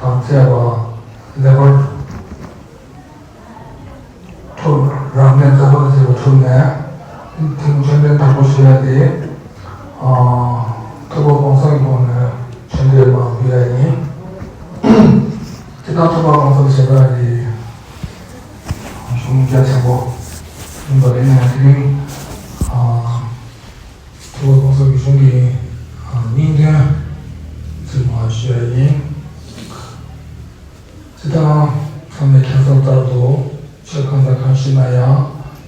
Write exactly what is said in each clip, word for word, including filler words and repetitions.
དང་བཅས་པ་ལེགས་པར་ཐོབ། རབ་གནས་རྩ་བ་ལ་བྱེད་པ་གྲུབ་ནས་ཐེག་མཆོག་དོན་དམ་པར་ཞུ་ཡ་དེ། ཨ། ཐུབ་པ་གང་ཟག་གི་ངོས་ནས་ཆོས་འབྲེལ་མ་ཕུལ་ཡ་ཡིན། སྤྱིར་བཏང་ཐུབ་པ་གང་ཟག་ཞེས་པ་ཡི་གཞུང་རྒྱ་ཆེན་པོ་ཡིན་པ་རེད། ནས་དེ་རིང་ཨ། ཐུབ་པ་གང་ཟག་གི་གཞུང་གི་ཨ། སྙིང་དོན་ཚིག་མ་ཞུ་ཡ་ཡིན། སྤྱིར་བཏང་ཚང་མས་མཁྱེན་གསལ་ལྟར་དུ་ཆོས་གང་དང་གང་ཞུས་ན་ཡང་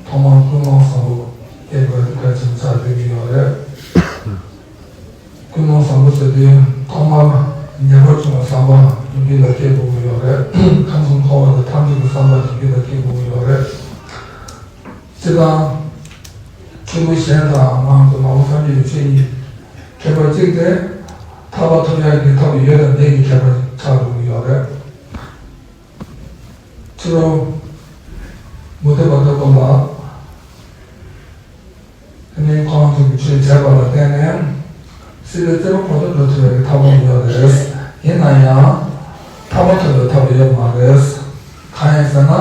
ཐོག་མར་ཀུན་སློང་བཟང་པོ་སྐྱེ་དགོས་པ་གལ་ཆེན་པོ་ཆགས་བསྡད་ཀྱི་ཡོད་རེད། ཀུན་སློང་བཟང་པོ་ཟེར་དུས་ཐོག་མར་ཉེ་བར་བྱུང་བའི་བསམ་པ་རྒྱུད་ལ་སྐྱེ་དགོས་ཀྱི་ཡོད་རེད། ཁམས་གསུམ་འཁོར་བ་དང་ཐམས་ཅད་ཀྱི་བསམ་པ་རྒྱུད་ལ་སྐྱེ་དགོས་ཀྱི་ཡོད་རེད། སྤྱིར་བཏང་ཆོས་སྐུ་གཞན་དང་ང་ཚོ་ནང་པ་སངས་རྒྱས་པའི་ཆོས་གཉིས་ཁྱད་པར་གཅིག་སྟེ། ཐར་པ་ཐོབ་ཡག་གི་ཐབས་ཡོད་དང་མེད་ཀྱི་ཁྱད་པར་ཆགས་འགྲོ་གི་ཡོད་རེད། ཕྱི་རོལ་མུ་སྟེགས་པ་ལྟ་བུ་ལ། དེ་ནས་ཁོང་ཚོ་གི་ཆོས་བྱས་པ་ལ་བརྟེན་ནས་སྲིད་པའི་རྩེ་མོ་འཁོར་དུ་འགྲོ་ཐུབ་པའི་ཐབས་ལམ་ཡོད་རེད། ཡིན་ན་ཡང་ཐར་པ་ཐོབ་པའི་ཐབས་ཡོད་མ་རེད། གང་ཡིན་ཟེར་ན།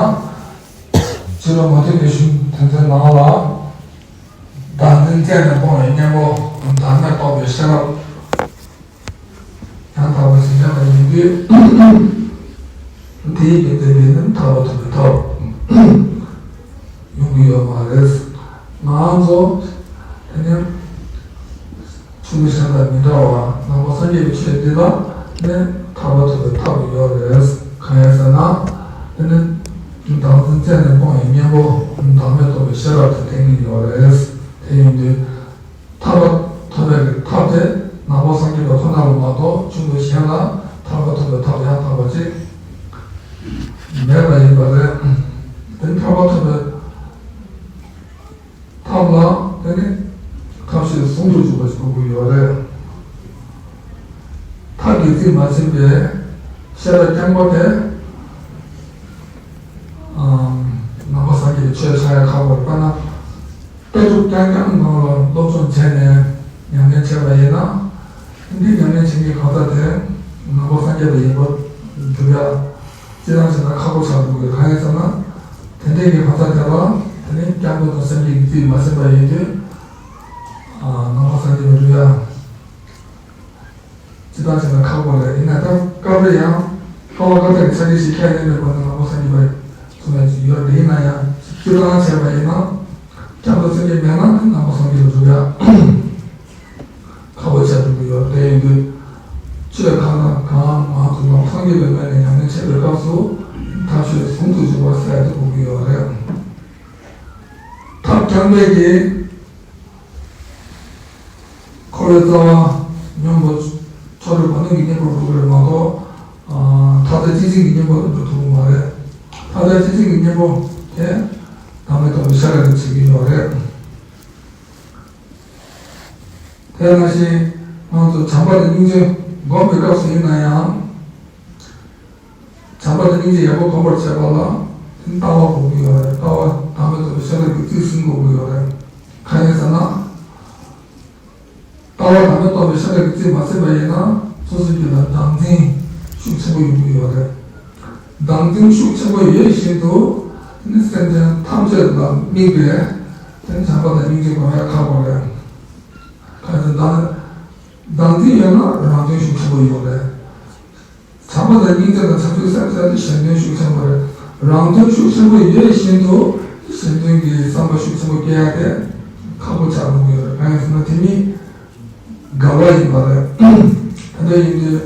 ཕྱི་རོལ་མུ་སྟེགས་པའི་གཞུང་དེ་ཚོའི་ནང་ལ། བདག་འཛིན་རྩད་ནས་སྤོང་བའི་གཉེན་པོ་བདག་མེད་རྟོགས་པའི་ཤེས་རབ། ཡང་དག་པ་ཞིག་མེད་པ་ཡིན་དུས། དེའི་རྒྱུ་མཚན་གྱིས་ནི་ཐར་པ་ཐོབ་པའི་ཐབས་ཡོང་གི་ཡོད་མ་རེད། ང་ཚོ་དེ་ནི་ཆོས་གཞན་དང་མི་འདྲ་བར་ནང་པ་སངས་རྒྱས་པའི་ཆོས་འདི་ལ་ནི་ཐར་པ་ཐོབ་པའི་ཐབས་ཡོད་རེད། གང་ཡིན་ཟེར་ན། དེ་ནི་བདག་འཛིན་རྩད་ནས་སྤོང་བའི་གཉེན་པོ་བདག་མེད་རྟོགས་པའི་ཤེས་རབ་དེ་ལྡན་གྱི་ཡོད་རེད། དེ་ཡིན་དུས། ཐར་པ་ཐོབ་པའི་ཐབས་དེ་ནང་པ་སངས་རྒྱས་པ་ཁོ་ན་ལ་མ་གཏོགས་ཆོས་སྐུ་གཞན་ལ་ཐར་པ་ཐོབ་པའི་ཐབས་ཡང་དག་པ་ཅིག་མེད་པ་ཡིན་པ་རེད། དེ་ཐར་པ་ཐོབ་པའི་ཐབས་ལ་དེ་ནི་ཐབས་ཤེས་ཟུང་དུ་འཇུག་པ་ཞིག་དགོས་ཀྱི་ཡོད་རེད། ཐབས་ཀྱིས་རྩིས་མ་ཟིན་པའི་ཤེས་རབ་རྐྱང་པ་དེ་ནང་པ་སངས་རྒྱས་པའི་ཆོས་ཆགས་ཡ་ཁག་པོ་རེད། དཔེར་ན། ལྟ་གྲུབ་རྐྱང་རྐྱང་ནང་ལ་སློབ་སྦྱོང་བྱས་ནས་ཉམས་ལེན་བྱས་པ་ཡིན་ན། འདི་ཉམས་ལེན་བྱེད་མཁན་གང་ཟག་དེ་ནང་པ་སངས་རྒྱས་པ་ཡིན་པ་སྒྲུབ་ཡ་སྤྱིར་བཏང་བྱས་ན་ཁག་པོ་ཆགས་འགྲོ་གི། གང་ཡིན་ཟེར་ན། དེ་འདྲའི་གི་གང་ཟག་དེ་ལ་དེ་ནི་སྐྱབས་འགྲོ་དང་སེམས་བསྐྱེད་ཀྱི་རྩིས་མ་ཟིན་པ་ཡིན་དུས། ནང་པ་སངས་རྒྱས་པ་སྒྲུབ་ཡ། སྤྱིར་བཏང་བྱས་ན་ཁག་པོ་རེད། ཡིན་ན་ད་སྐབས་རེ་ཡང་ཀ་བ་ཀ་ཏ་གི་ཆ་འགྲིག་ཞིག་ཁས་ལེན་པའི་སྒོ་ནས་ནང་པ་སངས་རྒྱས་པ་གསུང་ཡ་ཅིག་ཡོད་རེད། ཡིན་ན་ཡང་སྤྱིར་བཏང་བྱས་པ་ཡིན་ན་སྐྱབས་འགྲོ་སེམས་བསྐྱེད་མེད་ན་ནི་ནང་པ་སངས་རྒྱས་པ་སྒྲུབ་ཡ་ཁག་པོ་ཆགས་འགྲོ་གི་ཡོད་རེད། དེ་ཡིན་དུས་ཆོས་གང་དང་གང་ང་ཚོ་ནང་པ་སངས་རྒྱས་པའི་ངོས་ནས་ཉམས་ལེན་བྱེད་པའི་སྐབས་སུ་ཐབས་ཤེས་ཟུང་དུ་འཇུག་པ་ཟེར་ཡ་དེ་དགོས་ཀྱི་ཡོད་རེད། ཐབས་རྐྱང་པས་ཀྱིས། འཁོར་བའི་རྩ་བ་སྙོམས་པར་ཕྱོགས་རིས་པ་ནི་གི་གཉེན་པོར་འགྲོ་གི་རེད་མ་གཏོགས། ཐ་དད་སྤྱི་གཅིག་གི་གཉེན་པོར་འགྲོ་ཐུབ་ཀྱི་མ་རེད། ཐ་དད་སྤྱི་གཅིག་གི་གཉེན་པོ་དེ་བདག་མེད་རྟོགས་པའི་ཤེས་རབ་ཀྱིས་བྱེད་ཀྱི་ཡོད་རེད། དེ་ནང་བཞིན་ང་ཚོ་བྱམས་པ་དང་སྙིང་རྗེ་སྒོམ་པའི་སྐབས་སུ་ཡིན་ན་ཡང་། བྱམས་པ་དང་སྙིང་རྗེ་ཡག་པོ་སྒོམ་པར་བྱེད་པ་ལ་ལྟ་བ་དགོས་ཀྱི་ཡོད་རེད། ལྟ་བ་བདག་མེད་རྟོགས་པའི་ཤེས་རབ་ཀྱིས་རྩིས་ཟིན་དགོས་ཀྱི་ཡོད་རེད། གང་ཡིན་ཟེར་ན། ལྟ་བ་བདག་མེད་རྟོགས་པའི་ཤེས་རབ་ཀྱིས་རྩིས་མ་ཟིན་པ་ཡིན་ན་སོ་སོའི་རྒྱུད་ལ་བདག་འཛིན་ཤུགས་ཆེན་པོ་ཡོང་གི་ཡོད་རེད། བདག་འཛིན་ཤུགས་ཆེན་པོ་ཡོད་བཞིན་དུ་ནི་སེམས་ཅན་ཐམས་ཅད་ལ་དམིགས་པའི་དེ་ནི་བྱམས་པ་དང་སྙིང་རྗེ་སྒོམ་ཡ་ཁག་པོ་རེད། གང་ཡིན་ཟེར་ན། བདག་འཛིན་ཡོད་ན་རང་དོན་ཤུགས་ཆེན་པོ་ཡོད་རེད། བྱམས་པ་དང་སྙིང་རྗེ་དང་བྱང་ཆུབ་སེམས་ཟེར་དེ་གཞན་དོན་ཤུགས་ཆེན་པོ་རེད། རང་དོན་ཤུགས་ཆེན་པོ་ཡོད་བཞིན་དུ་གཞན་དོན་གྱི་བསམ་པ་ཤུགས་ཆེན་པོ་སྐྱེ་ཡ་དེ་ཁག་པོ་ཆགས་འགྲོ་གི་ཡོད་རེད། གང་ཡིན་ཟེར་ན་དེ་གཉིས་འགལ་བ་ཡིན་པ་རེད། དེ་འདྲ་ཡིན་དུས་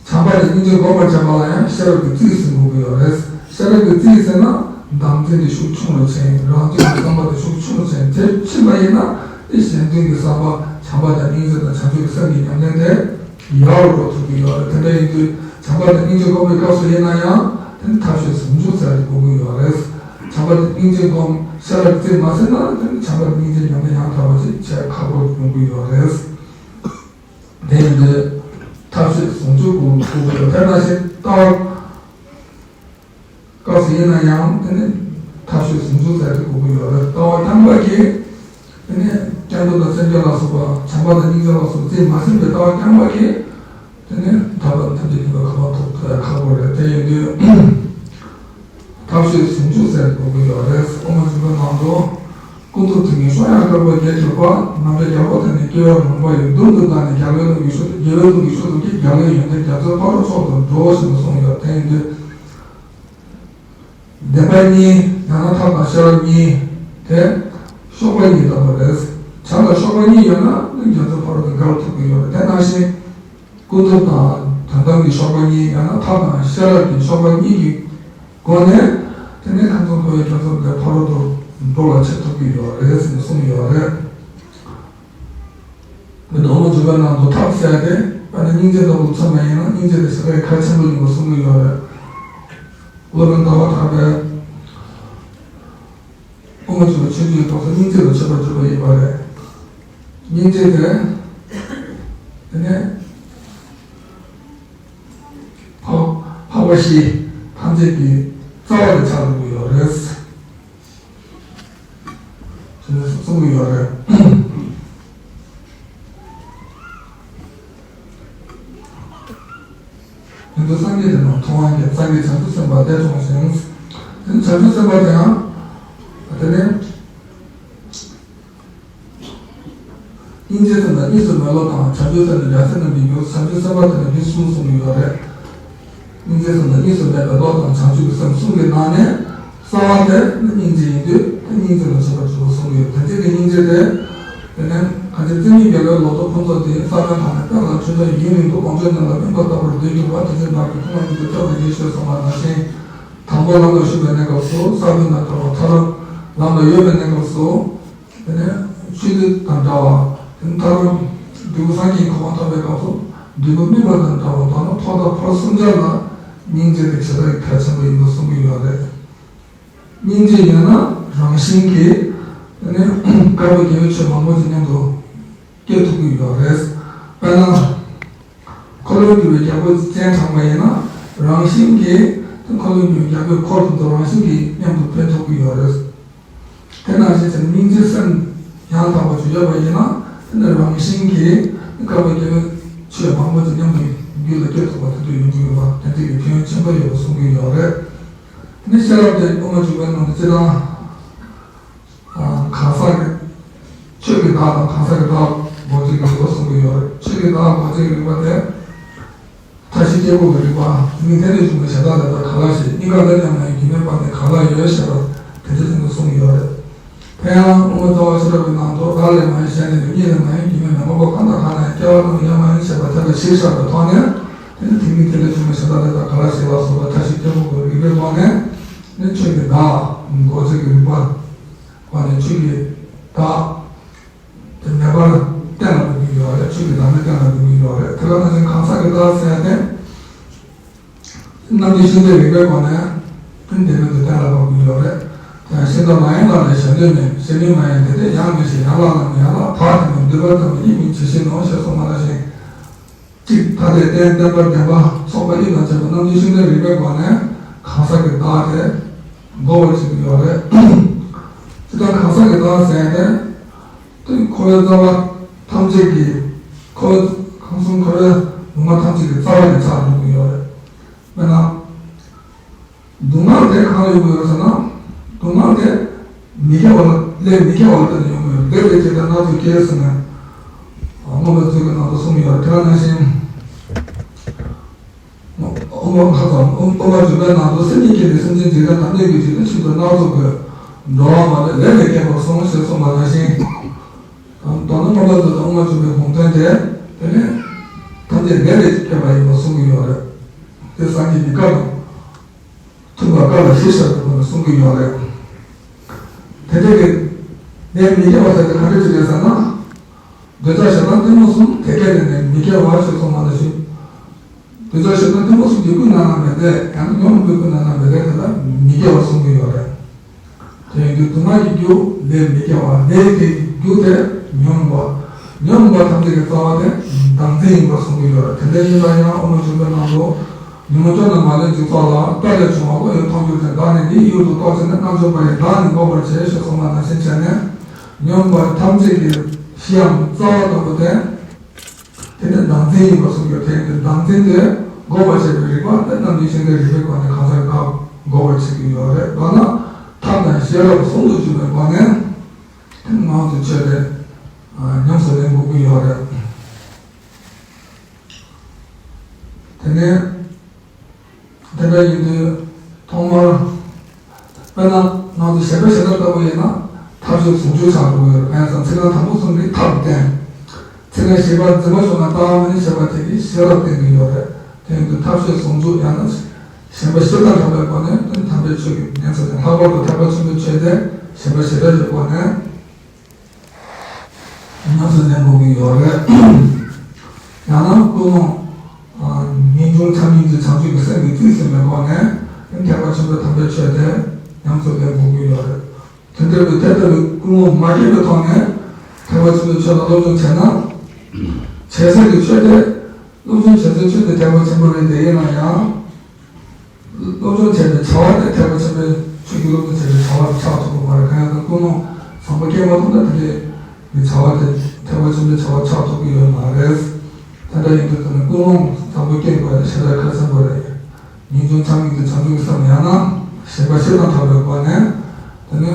བྱམས་པ་དང་སྙིང་རྗེ་སྒོམ་པར་བྱེད་པ་ལ་ཡང་ཤེས་རབ་ཀྱིས་རྩིས་ཟིན་དགོས་ཀྱི་ཡོད་རེད། ཤེས་རབ་ཀྱིས་རྩིས་ཟིན་ན་བདག་འཛིན་དེ་ཤུགས་ཆུང་རུ་ཕྱིན། རང་དོན་གྱི་བསམ་པ་དེ་ཤུགས་ཆུང་རུ་ཕྱིན། དེ་ཕྱིན་པ་ཡིན་ན་དེ་གཞན་དོན་གྱི་བསམ་པ་བྱམས་པ་དང་སྙིང་རྗེ་དང་བྱང་ཆུབ་ཀྱི་སེམས་ཀྱི་ཉམས་ལེན་དེ། ཡག་རུ་འགྲོ་ཐུབ་ཀྱི་ཡོད་རེད། དེ་འདྲ་ཡིན་དུས་བྱམས་པ་དང་སྙིང་རྗེ་སྒོམ་པའི་སྐབས་སུ་ཡིན་ན་ཡང་དེ་ནི་ཐབས་ཤེས་ཟུང་འཇུག་ཟེར་དེ་དགོས་ཀྱི་ཡོད་རེད། བྱམས་པ་དང་སྙིང་རྗེ་སྒོམ་ཤེས་རབ་རྩིས་མ་ཟིན་ན་དེ་ནི་བྱམས་པ་དང་སྙིང་རྗེ་ཉམས་ལེན་ཡང་དག་པ་ཅིག་བྱེད་ཁག་པོ་ཡོང་གི་ཡོད་རེད། དེ་ཡིན་དུས་ཐབས་ཤེས་ཟུང་འཇུག་དགོས་ཀྱི་ཡོད་རེད། དེ་ནང་བཞིན་ལྟ་བ། སྐབས་སུ་ཡིན་ན་ཡང་དེ་ནི་ཐབས་ཤེས་ཟུང་འཇུག་ཟེར་དེ་དགོས་ཀྱི་ཡོད་རེད། ལྟ་བ་རྐྱང་པ་གིས་དེ་ནི་སྐྱབས་འགྲོ་དང་སེམས་བསྐྱེད་ལ་སོགས་པ་བྱམས་པ་དང་སྙིང་རྗེ་ལ་སོགས་པ་རྩིས་མ་ཟིན་པའི་ལྟ་བ་རྐྱང་པ་གིས་དེ་ནི་ཐར་པ་ཐམས་ཅད་མཁྱེན་པའི་ ཡོད་དུས། ཐབས་ཤེས་ཟུང་འཇུག་ཟེར་དགོས་ཀྱི་ཡོད་རེད། དབུ་མ་འཇུག་པའི་ནང་དུ། ཀུན་རྫོབ་ཏིང་ངེ་གཞོམ་ཡང་དཀའ་བ་བརྒྱད་གྱུར་པ། རྣམ་འགྲེལ་རྒྱལ་པོ་དེ་ནི་སྐྱེ་བ་རུང་བ་ཡི། མདུན་དུ་བདག་ནི་རྒྱལ་བའི་ལུང་གི་ཤུགས། རྒྱལ་བའི་ལུང་གི་ཤུགས་དང་བཅས། རྒྱལ་བའི་ཡོན་ཏན་རྒྱ་མཚོའི་ཕ་རོལ་མཆོག་ཏུ་འགྲོ་ཞེས་གསུངས་ཡོད། དེ་ཡིན་དུས། བདེན་པ་གཉིས། ཡང་ན་ཐབས་དང་ཤེས་རབ་གཉིས། དེ་གཤོག་པ་གཉིས་ལྟ་བུ་རེད། བྱམས་དང་གཤོག་པ་གཉིས་ཡོད་ན་རྒྱ་མཚོའི་ཕ་རོལ་ཏུ་བརྒལ་ཐུབ་ཀྱི་ཡོད་རེད། དེ་ནང་བཞིན། ཀུན་རྫོབ་དང་དོན་དམ་གྱི་གཤོག་པ་གཉིས། ཡང་ན་ཐབས་དང་ཤེས་རབ་ཀྱི་གཤོག་པ་གཉིས་ཀྱི་སྒོ་ནས། དེ་ནས་ཁམས་གསུམ་འཁོར་བའི་རྒྱ་མཚོ་ལས་ཕ་རོལ་ཏུ་འགྲོ་བར་བྱེད་ཐུབ་ཀྱི་ཡོད་རེད་ཟེར་ནས་གསུངས་ཡོད་རེད། མི་དང་དབུ་མ་འཇུག་པའི་ནང་དུ་ཐབས་ཟེར་ཏེ། དཔེར་ན་སྙིང་རྗེ་ལྟ་བུ་མཚོན་པ་ཡིན་ན། སྙིང་རྗེ་དེ་ཞེ་དྲག་གལ་ཆེན་པོ་ཡིན་པ་གསུང་གི་ཡོད་རེད། སློབ་དཔོན་ཟླ་བ་གྲགས་པས་དབུ་མ་འཇུག་པའི་ཆོས་བརྒྱད་ཐོག་ཏུ་སྙིང་རྗེ་ལ་མཆོད་པར་གྱུར་པ་ཡིན་པ་རེད། སྙིང་རྗེ་དེ། དེ་ནས་འཕགས་འཕགས་པ་བཞི་ཐམས་ཅད་ཀྱི་རྩ་བ་ལ་ཆགས་འགྲོ་གི་ཡོད་རེད། ཞེས་གསུང་གི་ཡོད་རེད། དེ་ཚོ་སངས་རྒྱས་དེ་རྣམས་མཐོང་བ་མཁྱེན། སངས་རྒྱས་བྱང་ཆུབ་སེམས་དཔའ་དེ་མཐོང་ཞིང་། དེ་ནི་བྱང་ཆུབ་སེམས་དཔའ་དེའང་། དེ་ནི། སྙིང་རྗེ་སེམས་དང་གཉིས་སུ་མེད་བློ་དང་། བྱང་ཆུབ་སེམས་ནི་རྒྱལ་སྲས་རྣམས་ཀྱི་རྒྱུ། བྱང་ཆུབ་སེམས་དཔའ་དེ་ནི་རྒྱུ་གསུམ་གསུངས་ཀྱི་ཡོད་རེད། སྙིང་རྗེ་སེམས་དང་གཉིས་སུ་མེད་པའི་བློ་དང་། བྱང་ཆུབ་ཀྱི་སེམས་གསུམ་གྱི་ནང་ནས་རྩ་བ་དེ་ནི་སྙིང་རྗེ་ཡིན་དུས། དེ་སྙིང་རྗེ་ལ་མཆོད་པར་གྱུར་པ་གསུངས་ཡོད། དེ་འདྲ་གི་སྙིང་རྗེ་དེ། དེ་ནས་གངས་ཅན་བཙན་མི་རྒྱལ་བའི་ལོ་ཐོག་ཕུན་ཚོགས་དེའི་ས་བོན་དང་ནི་དཔལ་ལ་འཕྲུལ་ཆས་ཡུན་རིང་དུ་ལོངས་སྤྱོད་རྣམས་ལ་སྨིན་པ་ལྟ་བུར་འདོད་གྱུར་པ། དེ་ཚེ་བདག་གིས་ཐོག་མར་སྙིང་རྗེ་ཐོབ་པར་བགྱི་ཞེས་གསུངས་པ་ནང་བཞིན། དང་པོ་ལམ་ལ་ཞུགས་པའི་གནས་སྐབས་སུ་ས་བོན་དང་བྲལ་བ། མཐར་ལམ་ལ་ཡོད་པའི་གནས་སྐབས་སུ། དེ་ནས་ཆོས་ལུགས་དང་འདྲ་བ། དེ་ནས་མཐར་འབྲས་བུ་སངས་རྒྱས་ཀྱི་གོ་འཕང་ཐོབ་པའི་སྐབས་སུ་འབྲས་བུ་སྨིན་པ་དང་འདྲ་བ། མདོར་ན་ཐོག་མཐའ་བར་གསུམ་ཆར་ལ་སྙིང་རྗེ་དེ་ཞེ་དྲག་གལ་ཆེན་པོ་ཡིན་པ་གསུང་གི་ཡོད་རེད། སྙིང་རྗེ་ཡོད་ན་རང་བཞིན་གྱིས་དེ་ནས་དཀར་པོ་དགེ་བའི་ཆོས་མང་པོ་ཅིག་མཉམ་དུ་སྐྱེ་ཐུབ་ཀྱི་ཡོད་རེད། དཔེར་ན། འཁོར་ལོས་སྒྱུར་བའི་རྒྱལ་པོ་སྤྱན་དྲངས་པ་ཡིན་ན། རང་བཞིན་གྱིས་འཁོར་ལོས་སྒྱུར་བའི་རྒྱལ་པོའི་འཁོར་དེ་ཚོ་རང་བཞིན་གྱིས་མཉམ་དུ་འཕེལ་ཐུབ་ཀྱི་ཡོད་རེད། དེ་ནང་བཞིན་བྱས་ནས་སྙིང་རྗེ་སེམས་ཡང་དག་པ་ཅིག་ཡོད་པ་ཡིན་ན། དེ་ནི་རང་བཞིན་གྱིས་དཀར་པོ་དགེ་བའི་ཆོས་མང་པོ་ཅིག་མཉམ་དུ་རྒྱུད་ལ་སྐྱེ་ཐུབ་པ་དེ་འདྲ་ཡོང་གི་ཡོད་པ་དེ་འདྲ་གི་ཕན་ཡོན་ཆེན་པོ་ཡོད་པ་གསུང་གི་ཡོད་རེད། དེ་ནི་ཤེས་རབ་དེ་དབུ་མ་འཇུག་པའི་ནང་དུ་སྤྱིར་བཏང་། གང་ཟག་གི། ཆོས་ཀྱི་བདག་དང་གང་ཟག་གི་བདག་མགོ་ཚོས་ཀྱི་རིགས་པ་གསུང་གི་ཡོད་རེད། ཆོས་ཀྱི་བདག་མགོ་ཚོས་ཀྱི་རིགས་པ་དེ། མཐའ་བཞི་སྐྱེས་བུ་གི་རིགས་པ། མིང་དེ་ལས་བྱུང་བའི་གཞན་དག་ལས་ད་ག་ལ་ཞེས། གཉིས་ཀ་ལས་ཀྱང་མ་ཡིན་རྒྱུ་མེད་པ་ནི་ག་ལ་ཡོད་ཞེས་པ་དེ་ཚོ་ཚང་མ་གསུང་གི་ཡོད་རེད། དེ་ཡང་དབུ་མ་རྩ་བ་ཤེས་རབ་ཀྱི་ནང་དུ་བདག་ལས་མ་ཡིན་གཞན་ལས་ཀྱང་། གཉིས་ལས་མ་ཡིན་རྒྱུ་མེད་མིན། དངོས་པོ་གང་དང་གང་ན་ཡང་སྐྱེ་བ་རྣམས་ཡོད་མ་ཡིན་ཞེས་པ་དེ་ལ་གཞིར་བཞག་པའི་ཐོག་ནས། དེ་ནི་དེ་གཉིས་དེ་ལས་བྱུང་བའི་གཞན་དག་ལས་ད་ག་ལ་ཞེས་ལ་སོགས་པ་མཐའ་བཞི་སྐྱེས་བུ་གི་རིགས་པའི་ཐོག་ནས། ནི་ཆོས་ཀྱི་བདག་མགོ་ཚོས་ཀྱི་རིགས་པ། བ་ནས་ཆོས་ཀྱི་བདག་དེ་མེད་པར་གཏན་ལ་ཕབ་ཀྱི་ཡོད་རེད། ཆོས་ཀྱི་བདག་མེད་གཏན་ལ་ཕབ་ཀྱི་ཡོད་རེད། དེ་ལ་ནང་བཞིན་གང་ཟག་གི་བདག་ཟེར་ཡ་དེ། རྣམ་འགྲེལ་ཤིང་རྟའི་རིགས་པའི་སྒོ་ནས་དེ་བདེན་མེད་དུ་གཏན་ལ་ཕབ་ཀྱི་ཡོད་རེད། དེ་ཡང་ཤིང་རྟ་མ་ཡིན་ལ་ལས་གཞན་དོན་མེད། གཞན་དོན་མ་ཡིན་དེ་དེ་ཡང་མེད་ཞིང་། ཡང་ལ་ལ་མེད། ཡང་ལ་བག་དེ་མེད། འདུས་པ་ཙམ་ཡིད་མིན་ཇི་བཞིན་ནོ་ཞེས་གསུངས་པ་ནང་བཞིན། གཅིག་ཐ་དད་རྟེན་བརྟེན་པར་ལྡན་པ་ཚོགས་པ་དབྱིབས་དང་བཅས་པ་རྣམ་འགྲེལ་ཤིང་རྟའི་རིགས་པའི་སྒོ་ནས་གང་ཟག་གི་བདག་དེ་འགོག་པར་བྱེད་ཀྱི་ཡོད་རེད། དེ་ལྟར་གང་ཟག་གི་བདག་ཟེར་ཏེ། དེ་འཁོར་བའི་རྩ་བ་ཐམས་ཅད་ཀྱི་འཁོར་བའི་ཁམས་གསུམ་འཁོར་བའི་སྡུག་བསྔལ་ཐམས་ཅད་ཀྱི་རྩ་བ་ནས་ཆགས་འགྲོ་གི་ཡོད་རེད། དཔེར་ན། སྡུག་བསྔལ་དེ་གང་ལ་ཡོང་གི་ཡོད་ཟེར་ན། སྡུག་བསྔལ་དེ་མི་དགེ་བ་ལ་ལས་མི་དགེ་བ་ལ་བརྟེན་ནས་ཡོང་གི་ཡོད་རེད། ལས་དེ་བྱས་ཏེ་སྣ་ཚོགས་སྐྱེ་ཟེར་ནས། མངོན་པའི་མཛོད་ཀྱི་ནང་དུ་གསུངས་ཡོད་རེད། དེ་ནང་བཞིན། དབུ་མ་ཁ་ཙམ་དབུ་མ་འཇུག་པའི་ནང་དུ་སེམས་ཉིད་ཀྱིས་ནི་སེམས་ཅན་འཇིག་རྟེན་དང་གནོད་བགྱིད་ཅིང་ནི་ཆོས་འདི་སྣ་ཚོགས་ཀྱི་འགྲོ་བ་མ་ལུས་ལས་ལས་སྐྱེས་པར་གསུངས་ཞེས་གསུངས་པ་ནང་བཞིན། མདོར་ན་མངོན་པ་མཛོད་དང་དབུ་མ་འཇུག་པའི་དགོངས་དོན་དེ་དེ་ནི་ཐམས་ཅད་ལས་ལས་སྐྱེས་པ་ཡིན་པར་གསུང་གི་ཡོད་རེད། དེ་སངས་རྒྱས་ཀྱི་བཀའ་དང་མཐུན་པ་བཀའ་ལ་གཞི་བཞག་པའི་སྒོ་ནས་གསུང་གི་ཡོད་རེད། དེ་འདྲ་གི་ལས་མི་དགེ་བ་ཟེར་དེ་ག་འདྲ་ཅིག་རེད་ཟེར་ན། འདོད་ཆགས་ཞེ་སྡང་གཏི་མུག་གསུམ་དེ་སྐད་དེ་ནི་མི་དགེ་བ་ཞེས་གསུངས་པ་ནང་བཞིན། འདོད་ཆགས་ཞེ་སྡང་གཏི་མུག་གསུམ་གྱི་ཀུན་ནས་བསླངས་པའི་ལས། ཡང་ན་ཉོན་མོངས་པའི་ཀུན་ནས་བསླངས་པའི་ལས་དེ་ལ་མི་དགེ་བ་གསུང་གི་ཡོད་རེད། དེ་ཡིན་དུས་སྡུག་བསྔལ་གྱི་རྒྱུ་ལས་མི་དགེ་བ། ལས་དེ་རྒྱུ་དེ་ཉོན་མོངས་པ། ཉོན་མོངས་པ་ཐམས་ཅད་ཀྱི་རྩ་བ་དེ་བདག་འཛིན་ཡིན་པར་གསུང་གི་ཡོད་རེད། དེ་འདྲ་ཡིན་ན་ཡང་དབུ་མ་འཇུག་པའི་ནང་དུ། ཉོན་མོངས་སྐྱོན་རྣམས་མ་ལུས་འཇིག་ཚོགས་ལ། རྟ་ལས་བྱུང་བ་ཀླུ་ཡི་མཐོང་གྱུར་ཅིང་། བདག་ནི་འདི་ཡི་ཡུལ་དུ་གཏོགས་ཕྱིར་ནི། རྣམ་འཇོམས་པ་ཡིས་བདག་ནི་འགོག་པར་བྱེད། ཞེས་གསུངས་པ་ནང་བཞིན་བྱས་ནས། ཉོན་མོངས་པ་ཐམས་ཅད་ཀྱི་གཞི་འམ་རྩ་བ་ལྟ་བུ་དེ། དེ་ནི་བདག་འཛིན་ཡིན་པར་གསུངས་ཡོད། དེ་ཡིན་དུས་བདག་འཛིན་དེ་འགོག་པར་བྱེད་པའི་རིགས་པ་དེ་རྣམ་ ནི་ཤེས་འདོད་རིག་པའི་སྒོ་ནས་གང་ཟག་གི་ཁ་འགོག་པར་བྱེད་ཀྱི་ཡོད་རེད། མདོར་ན་ཐབས་དང་ཤེས་རབ་ཟུང་དུ་འཇུག་པའི་སྒོ་ནས་དེ་ནི་ངང་དུ་ཆོས་དེ་ཉམས་སུ་ལེན་དགོས་ཀྱི་ཡོད་རེད། དེ་ནས་དེ་འདྲ་ཡིན་དུས་ཐོག་མར་དཔེར་ན་ང་ཚོ་ཞེན་པ་ཞེ་སྡང་ལྟ་བུ་ཡིན་ན་ཐབས་ཤེས་ཟུང་འཇུག་ཆགས་འགྲོ་གི་ཡོད་རེད། དཔེར་ན་ཚིག་རྐང་དང་པོ་གསུམ་གྱིས་ཐབས་བསྟན། ཚིག་རྐང་བཞི་པ་འཛིན་པ་བྱུང་ན་ལྟ་བ་མིན་ཞེས་པ་དེ་གིས་ཤེས་རབ་བསྟན་གྱི་ཡོད་རེད། དེ་ཡིན་དུས་ཐབས་ཤེས་ཟུང་འཇུག་ཡང་ན་ཞེན་པ་ཞེ་སྡང་དྲག་པའི་སྒོ་ནས་དེ་དམ་པའི་ཆོས་ཀྱི་ཉམས་སུ་ལེན། ལྷག་པར་དུ་ཐེག་པ་ཆེན་པོའི་ཆོས་དེ་ཞེན་པ་ཞེ་དྲག་གི་སྒོ་ནས་ཉམས་སུ་ལེན་དགོས་ཀྱི་ཡོད་རེད། ཡང་ན་ཀུན་སློང་ངེས་འབྱུང་ཐབས་སྙིང་རྗེ་བྱང་ཆུབ་ཀྱི་སེམས་ཀྱིས་རྩིས་ཟིན་པའི་སྒོ་ནས་ཐེག་པ་ཆེན་པོའི་དམ་པའི་ཆོས་དེ་ཉམས་སུ་ལེན་དགོས་ཀྱི་ཡོད་རེད། དེ་འདྲ་བའི་དེ་ལྟ་བུའི་ཀུན་སློང་མ་སྐྱེས་པའི་ཐོག་ནས་ཐེག་པ་ཆེན་པོའི་ཆོས་ལ་སློབ་སྦྱོང་བྱས་ན། བྱེད་ས་ཀྱི་ཆོས་དེ། སློབ་སྦྱོང་བྱེད་སའི་ཆོས་དེ་ཐེག་པ་ཆེན་པོ་རེད་དེ། ཡིན་ན་ཡང་། སློབ་སྦྱོང་བྱས་པའི་བྱ་བ་དེ་ཐེག་པ་ཆེན་པོའི་ཆོས་ཀྱི་སློབ་སྦྱོང་བྱས་པའི་བྱ་བ་ཆགས་ཐུབ་ཀྱི་མ་རེད། གང་ཡིན་ཟེར་ན་ཀུན་སློང་བཟང་པོ་སྐྱེས་མ་ཐུབ་ན་དེ་འདྲའི་བྱ་བ་དེ་ཐེག་པ་ཆེན་པོའི་བྱ་བ་ཆགས་ཐུབ་ཀྱི་ཡོད་མ་རེད། དེ་འདྲ་ཡིན་དུས་དེ་ནི་ཀུན་སློང་བཟང་པོ་སྐྱེ་དགོས་པ་དེ་ཞེ་དྲག་ཁག་ཆེན་པོ་རེད། ངེས་འབྱུང་ཐབས་སྙིང་རྗེ་བྱང་ཆུབ་ཀྱི་སེམས་ཡང་ན་ཞེན་པ་ཞེ་སྡང་དྲག་པའི་སྒོ་ནས་དེ་ནི་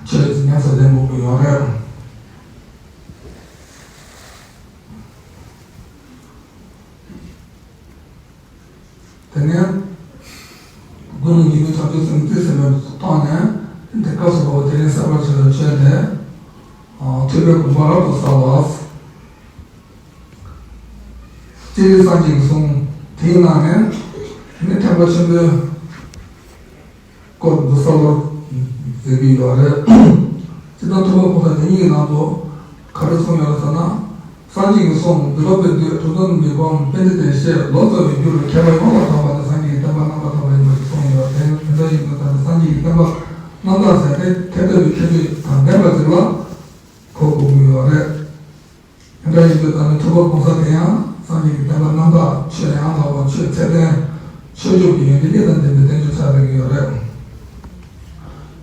ཆོས་ཉམས་སུ་ལེན་དགོས་ཀྱི་ཡོད་རེད། དེ་ནས་ཀུན་སློང་ངེས་འབྱུང་ཐམས་ཅད་སེམས་རྩིས་ཟིན་པའི་ཐོག་ནས་དེ་སྐབས་སུ་བབ་པ་དེ་རིང་གསལ་བར་བྱེད་པའི་ཆོས་དེ། ཐེག་པའི་དགོངས་པ་རབ་ཏུ་གསལ་བ། སྤྱིར་སངས་རྒྱས་ཀྱི་གསུང་དེའི་ནང་ནས་ནི་ཐེག་པ་ཆེན་པོའི་སྐོར་དུ་གསལ་བར་མཛད་ཀྱི་ཡོད་རེད། སྤྱིར་བཏང་ཐུབ་པ་གོང་ས་དེ་ཉིད་ཀྱི་ནང་དུ་ག་རེ་གསུངས་ཡོད་རེད་ཟེར་ན། སངས་རྒྱས་ཀྱི་གསུང་འདི་ལོ་པའི་དུས་གྲུབ་ཐོབ་མི་སྒོམ་པཎྜི་ཏའི་བཤད་ལོ་ཙཱ་བའི་རྒྱུ་རུ་མཁས་པ་ཡོངས་ལ་གྲགས་པ་ནི་སངས་རྒྱས་ཀྱི་བསྟན་པ་རྣམ་པར་དག་པ་ཡིན་པ་ཞིག་གསུངས་ཡོད། དེ་དེ་འདྲ་ཡིན་དུས་ད་ནི་སངས་རྒྱས་ཀྱི་བསྟན་པ་རྣམ་དག་ཟེར་དེ་དེ་ལྟ་བུའི་ཁྱད་ཆོས་དང་ལྡན་པ་ཅིག་ལ་གོ་དགོས་ཀྱི་ཡོད་རེད། དེ་འདྲ་ཡིན་དུས་ད་ནི་ཐུབ་པ་གོང་ས་དེ་ཡང་སངས་རྒྱས་ཀྱི་བསྟན་པ་རྣམ་དག་ཆོས་ཡང་དག་པ་ཆོས་ཚད་ལྡན་ཆོས་མཆོག་གི་ཡོན་ཏན་གཉིས་དང་ལྡན་པའི་བསྟན་བཅོས་ཆགས་བསྡད་ཀྱི་ཡོད་རེད།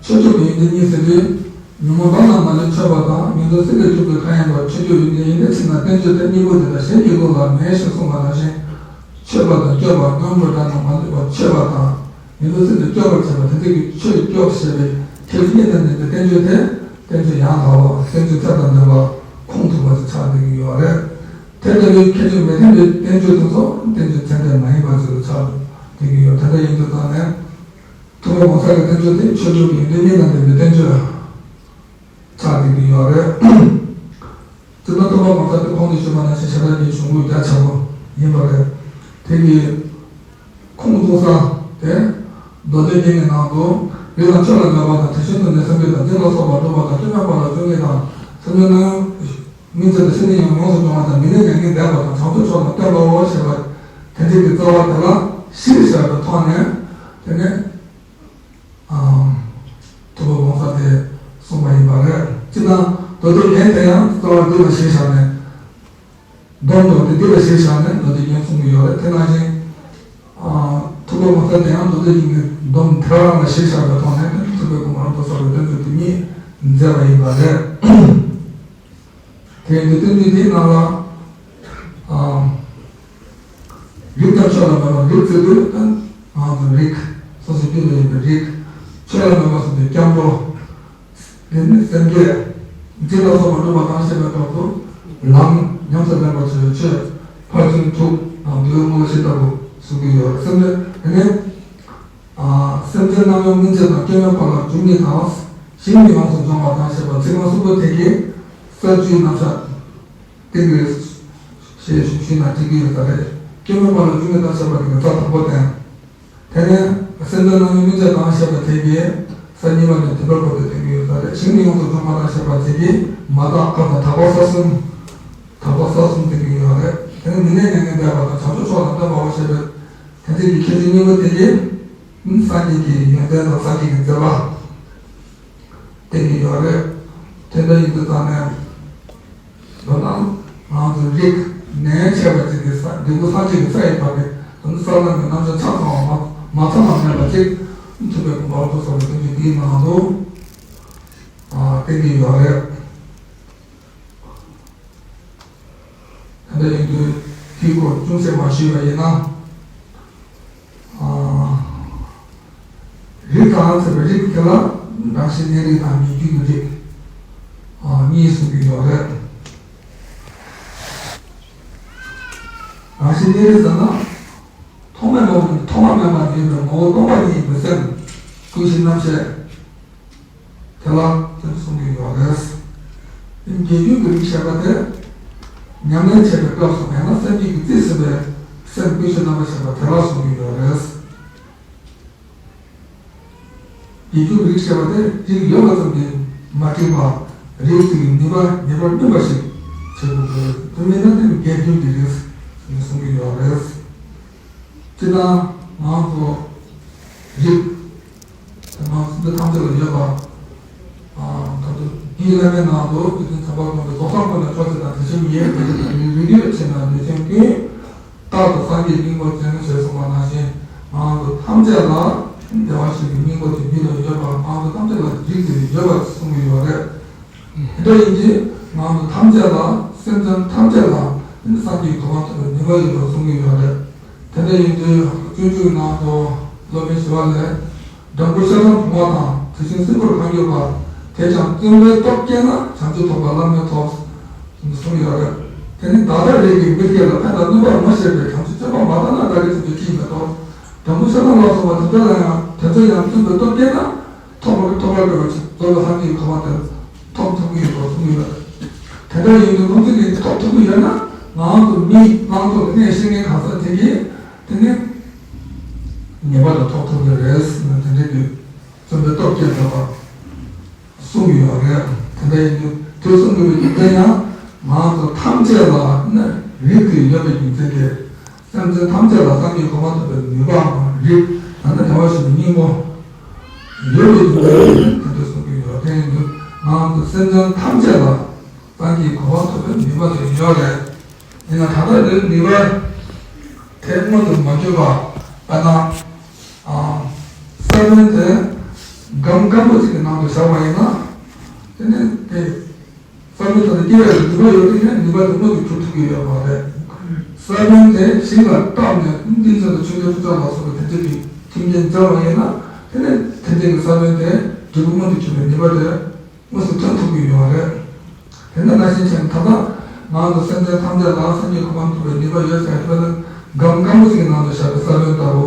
ཆོས་མཆོག་གི་ཡོན་ཏན་གཉིས་ཟེར་དུས། ཉོན་མོངས་པ་རྣམས་མ་ལུས་མཆོད་པ་དང་། ཉན་ཐོས་སྲས་ཀྱི་སྐྱོབ་པའི་མཁའ་ཡངས་པ། ཆོས་མཆོག་ཡོན་ཏན་ཡིན་ཏེ་ཕྱིར་ན། བསྟན་བཅོས་དེ་གཉིས་པོ་དེ་དག་གཞན་གྱི་བློ་ལ་མེད་ཞེས་གསུངས་པ་ནང་བཞིན། མཆོད་པ་དང་སྐྱོབ་པ་ཉོན་མོངས་པ་རྣམས་མ་ལུས་པ་མཆོད་པ་དང་། ཉན་ཐོས་སྲས་ཀྱི་སྐྱོབ་པར་བྱེད་པ་དེ་ཚོ་གི་ཆོས་སྐྱོབ་ཞེས་པའི་ཁྱད་ཆོས་གཉིས་དང་ལྡན་པའི་བསྟན་བཅོས་དེ་བསྟན་བཅོས་ཡང་དག་པ་བསྟན་བཅོས་ཚད་དང་ལྡན་པ་ཁུངས་ཐུབ་པ་ཞིག་ཆགས་བསྡད་ཀྱི་ཡོད་རེད། དེ་ལྟ་བུའི་ཁྱད་ཆོས་མི་ལྡན་པའི་བསྟན་བཅོས་དེ་ཚོ་བསྟན་བཅོས་ཚད་ལྡན་མ་ཡིན་པ་ཞིག་ཆགས་བསྡད་ཀྱི་ཡོད། དེ་འདྲ་ཡིན་དུས་ད་ནས། ཐུབ་པ་གོང་ས་གི་བསྟན་བཅོས་དེ་ཆོས་མཆོག་གི་ཡོན་ཏན་གཉིས་དང་ལྡན་པའི་བསྟན་བཅོས་ཆགས་བསྡད་ཀྱི་ཡོད་རེད། སྤྱིར་བཏང་ཐུབ་པ་གོང་ས་དེ་གོང་དུ་ཞུས་པ་ནང་བཞིན་ཞེ་དྲག་གི་གཞུང་ལུགས་རྒྱ་ཆེ་པོ་ཡིན་པ་རེད། དེ་གི་ཁུངས་གཏུགས་ས་དེ་མདོ་སྡེ་རྒྱན་གྱི་ནང་དུ། རིགས་དང་ཆོས་ལ་འཇུག་པ་དང་། དེ་བཞིན་དུ་ནི་སེམས་བསྐྱེད་དང་། སྦྱིན་ལ་སོགས་པ་སྒྲུབ་པ་དང་། སྐྱོན་མེད་པ་ལ་འཇུག་ངེས་དང་། སེམས་ཅན་རྣམས་སྨིན་བྱེད་དང་། ཕྱིར་ནི་ཡང་ཡོངས་སུ་སྦྱོང་བ་དང་། མི་གནས་མྱ་ངན་འདས་པ་དང་། བྱང་ཆུབ་མཆོག་དང་བསྟན་པའོ་ཞེས་པ། དེ་འདྲའི་གི་རྩ་བ་དེ་ལ་གཞིར་བཞག་པའི་ཐོག་ནས་དེ་ནས་ཐུབ་པ་གོང་ས་དེ་གསུངས་པ་ཡིན་པ་རེད། སྤྱིར་བཏང་མདོ་སྡེ་རྒྱན་དེ་ཡང་རྩ་བ་འདི་ལ་གཞིར་བཞག་ནས། སྡོམ་དང་དེ་འདི་ལ་གཞིར་བཞག་ནས་མདོ་སྡེ་རྒྱན་གསུངས་ཀྱི་ཡོད་རེད། དེ་ནང་བཞིན་ཐུབ་པ་གོང་ས་དེ་ཡང་མདོ་སྡེ་རྒྱན་གྱི་སྡོམ་དེ་རང་ལ་གཞིར་བཞག་པའི་ཐོག་ནས་ཐུབ་པའི་གོ་འཕང་རབ་ཏུ་གསལ་བའི་བསྟན་བཅོས་དེ་ཉིད་མཛད་པ་ཡིན་པ་རེད། དེ་ཡིན་དུས་བསྟན་བཅོས་དེའི་ནང་ལ། ཨ། རིགས་དང་ཆོས་ལ་མོས་པ། རིགས་ཟེར་དུས་ད་ང་ཚོ་རིགས་སོ་སོའི་རྒྱུད་ལ་ཡོད་པའི་རིགས། ཆོས་ལ་མོས་པ་ཟེར་དུས་སྐྱབས་འགྲོ། དེ་ནི་སེམས་བསྐྱེད། སྦྱིན་ལ་སོགས་པ་སྒྲུབ་པ་དང་ཞེས་པའི་སྐབས་སུ། ལམ་ཉམས་སུ་ལེན་པར་བྱ་བའི་ཆོས། ཕར་ཕྱིན་དྲུག་དང་བསྡུ་བའི་དངོས་གཞི་ལྟ་བུ་གསུང་གི་ཡོད་རེད། སེམས་བསྐྱེད་དེ་ནི། ཨ། སེམས་ཅན་རྣམས་ཡང་སྨིན་བྱེད་དང་། སྐྱོན་མེད་པ་ལ་འཇུག་ངེས་དང་། ཞིང་ནི་ཡོངས་སུ་སྦྱོང་བ་དང་ཞེས་པ་ཚིག་རྐང་གསུམ་པོ་དེ་གིས་ས་བཅུའི་རྣམ་གཞག་བསྟན་གྱི་ཡོད་ཞེས་ཞུས་ན་འགྲིག་གི་ཡོད་ས་རེད། སྐྱོན་མེད་པ་ལ་འཇུག་ངེས་དང་ཞེས་པ་དེ་གིས་རྩ་དང་པོ་བསྟན། དེ་ནས་སེམས་ཅན་རྣམས་ཡང་སྨིན་བྱེད་དང་ཞེས་པ་དེ་གིས་ས་གཉིས་པ་ནས་བདེན་པར་གོ་བརྡ་བསྟན་གྱི་ཡོད་ས་རེད། ཞིང་ནི་ཡོངས་སུ་སྦྱོང་བ་དང་ཞེས་པ་དེ་གིས་མ་དག་པ་དང་དག་པ་ས་གསུམ། དག་པ་ས་གསུམ་བསྟན་གྱི་ཡོད་རེད། དེ་ནས་མི་གནས་མྱ་ངན་འདས་པ་དང་བྱང་ཆུབ་མཆོག་དང་བསྟན་པའོ་ཞེས་པའི་དེ་འདྲ་གི་ཁྱད་ཆོས་གཉིས་པོ་དེ་གིས། སངས་རྒྱས་ཀྱི་ཡོན་ཏན་དང་སངས་རྒྱས་ཀྱི་མཛད་པ་བསྟན་གྱི་ཡོད་རེད། དེ་འདྲ་ཡིན་དུས་ཙང་ནས། མདོར་ན་ང་ཚོ་རིགས་ནས་ཆད་པ་ཅིག་གི་ས་འདི་ཀུན་སངས་རྒྱས་ཀྱི་ས་ཡིན་པ་རེད། དེ་ནི་ས་ལམ་གྱི་རྣམ་གཞག་ཆ་ཚང་བ་མ་མ་ཚང་བ་མེད་པ་ཅིག་ཐུབ་པའི་གོ་འཕང་རབ་ཏུ་གསལ་བའི་བསྟན་བཅོས་འདིའི་ནང་དུ་ཨ་བསྟན་གྱི་ཡོད་རེད། དེ་འདྲ་ཡིན་དུས་དེའི་སྐོར་ཅུང་ཟད་མ་ཞུས་པ་ཡིན་ན། རིགས་དང་ཟེར་བའི་རིགས་དེ་ལ་རང་བཞིན་གནས་རིགས་དང་ཉེ་རྒྱུ་གི་རིགས། ཨ། གཉིས་གསུང་གི་ཡོད་རེད། རང་བཞིན་གནས་རིགས་ཟེར་ན། ཐོག་མེད་མ་ཐོག་མ་མེད་པ་ནས་ཡོད་པའི་ངོ་བོ་སྟོང་པ་ཉིད་ཡིན་པའི་སེམས། ཀུན་གཞི་རྣམ་ཤེས། དེ་ལ་དེ་གསུང་གི་ཡོད་རེད། འགལ་རྒྱུ་གི་རིགས་ཞེས་པ་དེ། ཉམས་ལེན་བྱེད་པའི་སྐབས་སུ་ཡང་ན་སེམས་རྒྱུད་ཀྱིས་རྩིས་ཟིན་པའི་སེམས་ཀུན་གཞི་རྣམ་པར་ཤེས་པ་དེ་ལ་གསུང་གི་ཡོད་རེད། འགལ་རྒྱུ་གི་རིགས་ཞེས་པ་དེ་རིགས་ཡོད་པ་ཙམ་གྱིས་མ་འགྲིག་པ། རིགས་གཅིག་གི་ནུས་པ་ངེས་པར་སྨིན་པ་ཞིག་བྱེད་དགོས་པས། དེ་མིན་ན་དེ་ནི་འགལ་རྒྱུ་གི་རིགས་ཟེར་གསུང་གི་ཡོད་རེད། སྤྱིར་བཏང་ང་ཚོ་རིགས་དེ་ང་ཚོ་འདི་ཐམས་ཅད་ལ་ཡོད་པ། ཨ། ད་དུང་རྒྱུད་བླ་མའི་ནང་དུ་དེ་དུས་ཚོད་པ་ཀུན་ཏུ་རྫོགས་སངས་སྐུ་ལ་ཕྱོགས་བཅུ་དང་དྲི་ཞིམ་ཡེ་གོས་ཅན་དང་རིགས་ཡོད་ཕྱིར་ན་ལུས་ཅན་ཀུན། རྟག་ཏུ་སངས་རྒྱས་སྙིང་པོ་ཅན་ཞེས་གསུངས་པ་ནང་བཞིན། ང་ཚོ་ཐམས་ཅད་ལ་བདེ་བ་ཞིག་གི་སྙིང་པོ་དེ་རྒྱུད་ལ་ཡོད་པ། ང་ཚོ་ཐམས་ཅད་ལ་རིགས་དེ་ཡོད་པ་གསུང་གི་ཡོད་རེད། དེ་འདྲ་ཡིན་གྱི། ང་ཚོ་ཐམས་ཅད་ལ། སེམས་ཅན་ཐམས་ཅད་ལ་སངས་རྒྱས་གོ་འཕང་ཐོབ་པའི་ནུས་པ་ཡོད་པ་གསུང་གི་ཡོད་རེད། དེ་འདྲ་ཡིན་དུས་སྤྱོད་འཇུག་ནང་དུ་སློབ་དཔོན་ཞི་བ་ལྷས། སྦྲང་བུ་ཤ་ཟ་བུང་བ་དང་། དེ་བཞིན་སྲིན་བུར་གང་གྱུར་པ། དེས་ཀྱང་བརྩོན་པས་སྟོབས་བསྐྱེད་ན། བྱང་ཆུབ་ཐོབ་པ་བླ་མེད་ཐོབ། གསུངས་ཡོད་རེད། དེ་ནི་བདག་ལྟ་རེ་ཡིས་མི་སྐྱེ་ལ། ཕན་དང་གནོད་པར་ངོ་ཤེས་པས། བྱང་ཆུབ་སྤྱོད་པ་མ་བརྟགས་ན། བདག་གི་བྱང་ཆུབ་ཅི་ཡིན་མི་རྟོགས། སྦྲང་བུ་ཤ་ཟ་ལ་སོགས་པ་དེ་ཚོ་ལ་ཡང་། དེ་ཚོ་ཡང་བརྩོན་པས་སྟོབས་བསྐྱེད་ན། ཐོབ་པར་ཐོབ་པར་འགྱུར་བ་ཅིག་རྫོགས་པའི་སངས་རྒྱས་ཀྱི་གོ་འཕང་དེ་ཐོབ་ཐུབ་ཀྱི་ཡོད་པར་གསུངས་ཡོད་རེད། དེ་འདྲ་ཡིན་དུས་ཁོང་ཚོས་ཀྱིས་ཐོབ་ཐུབ་ཀྱི་ཡོད་ན། ང་ཚོ་མི་བླང་དོར་གནས་ཤེས་མཁན་གང་ཟག་དེ་གིས་དེ་ནི་ངེས་པར་དུ་ཐོབ་ཐུབ་ཀྱི་རེད་ཟེར་ནས། དེ་འདྲའི་དུས་བརྩོན་པས་སྟོབས་བསྐྱེད་དགོས་པ་གསུངས་ཡོད་རེད། དེ་འདྲ་ཡིན་དུས་དེ་གསུངས་དགོས་པའི་རྒྱུ་མཚན་ཡང་། ང་ཚོ་ཐམས་ཅད་ལ་ནི་རིགས་དེ་ཡོད་པའི་རྒྱུ་མཚན་གྱིས། སེམས་ཅན་ཐམས་ཅད་ལ་སངས་རྒྱས་གོ་འཕང་ཐོབ་པའི་ནུས་པའམ་རིགས། ཡང་ན་བདེ་བར་གཤེགས་པའི་སྙིང་པོ་ཡོད་པའི་རྒྱུ་མཚན་གྱིས་དེ་འདྲ་གསུངས་ཀྱི་ཡོད། དེ་ཡིན་དུས་ང་ཚོ་སེམས་ཅན་ཐམས་ཅད་ལ་སངས་རྒྱས་གོ་འཕང་ཐོབ་པའི་ནུས་པ་དེ་ཡོད་རེད། ཡིན་ན་ད་ལྟ་དེ་ནུས་པ་དེ་མངོན་དུ་མ་གྱུར་པ། དཔེར་ན། ཨ། ས་བོན་དེ་སྒམ་སྐམ་པོ་ཅིག་གི་ནང་དུ་བཞག་པ་ཡིན་ན། དེ་ནི་དེ། ས་བོན་དེ་ལ་སྐྱེ་བའི་ནུས་པ་ཡོད་དུས་ཀྱང་ནུས་པ་དེ་མངོན་དུ་གྱུར་ཐུབ་ཀྱི་ཡོད་མ་རེད། ས་བོན་དེ་ཞིང་ལ་བཏབ་ནས་ཏིང་འཛིན་དང་ཆུ་ལྷའི་ཁྲུས་ཆབ་ལ་སོགས་པའི་དེ་འདྲ་གི་མཐུན་རྐྱེན་སྦྱར་བ་ཡིན་ན། དེ་ནི་དེ་འདྲ་གི་ས་བོན་དེ་འབྲས་བུ་མངོན་དུ་གྱུར་པའི་ནུས་པ་དེ་དངོས་སུ་ཐོན་ཐུབ་ཀྱི་ཡོད་རེད། དེ་འདྲ་ནང་བཞིན་བྱས་ན། ད་ལྟ་ང་ཚོ་སེམས་ཅན་ཐམས་ཅད་ལ་སངས་རྒྱས་གོ་འཕང་ཐོབ་པའི་ནུས་པ་ཡོད་ཟེར་དུས། སྒམ་སྐམ་པོ་ཞིག་གི་ནང་དུ་བཞག་པའི་ས་བོན་ལྟ་བུ་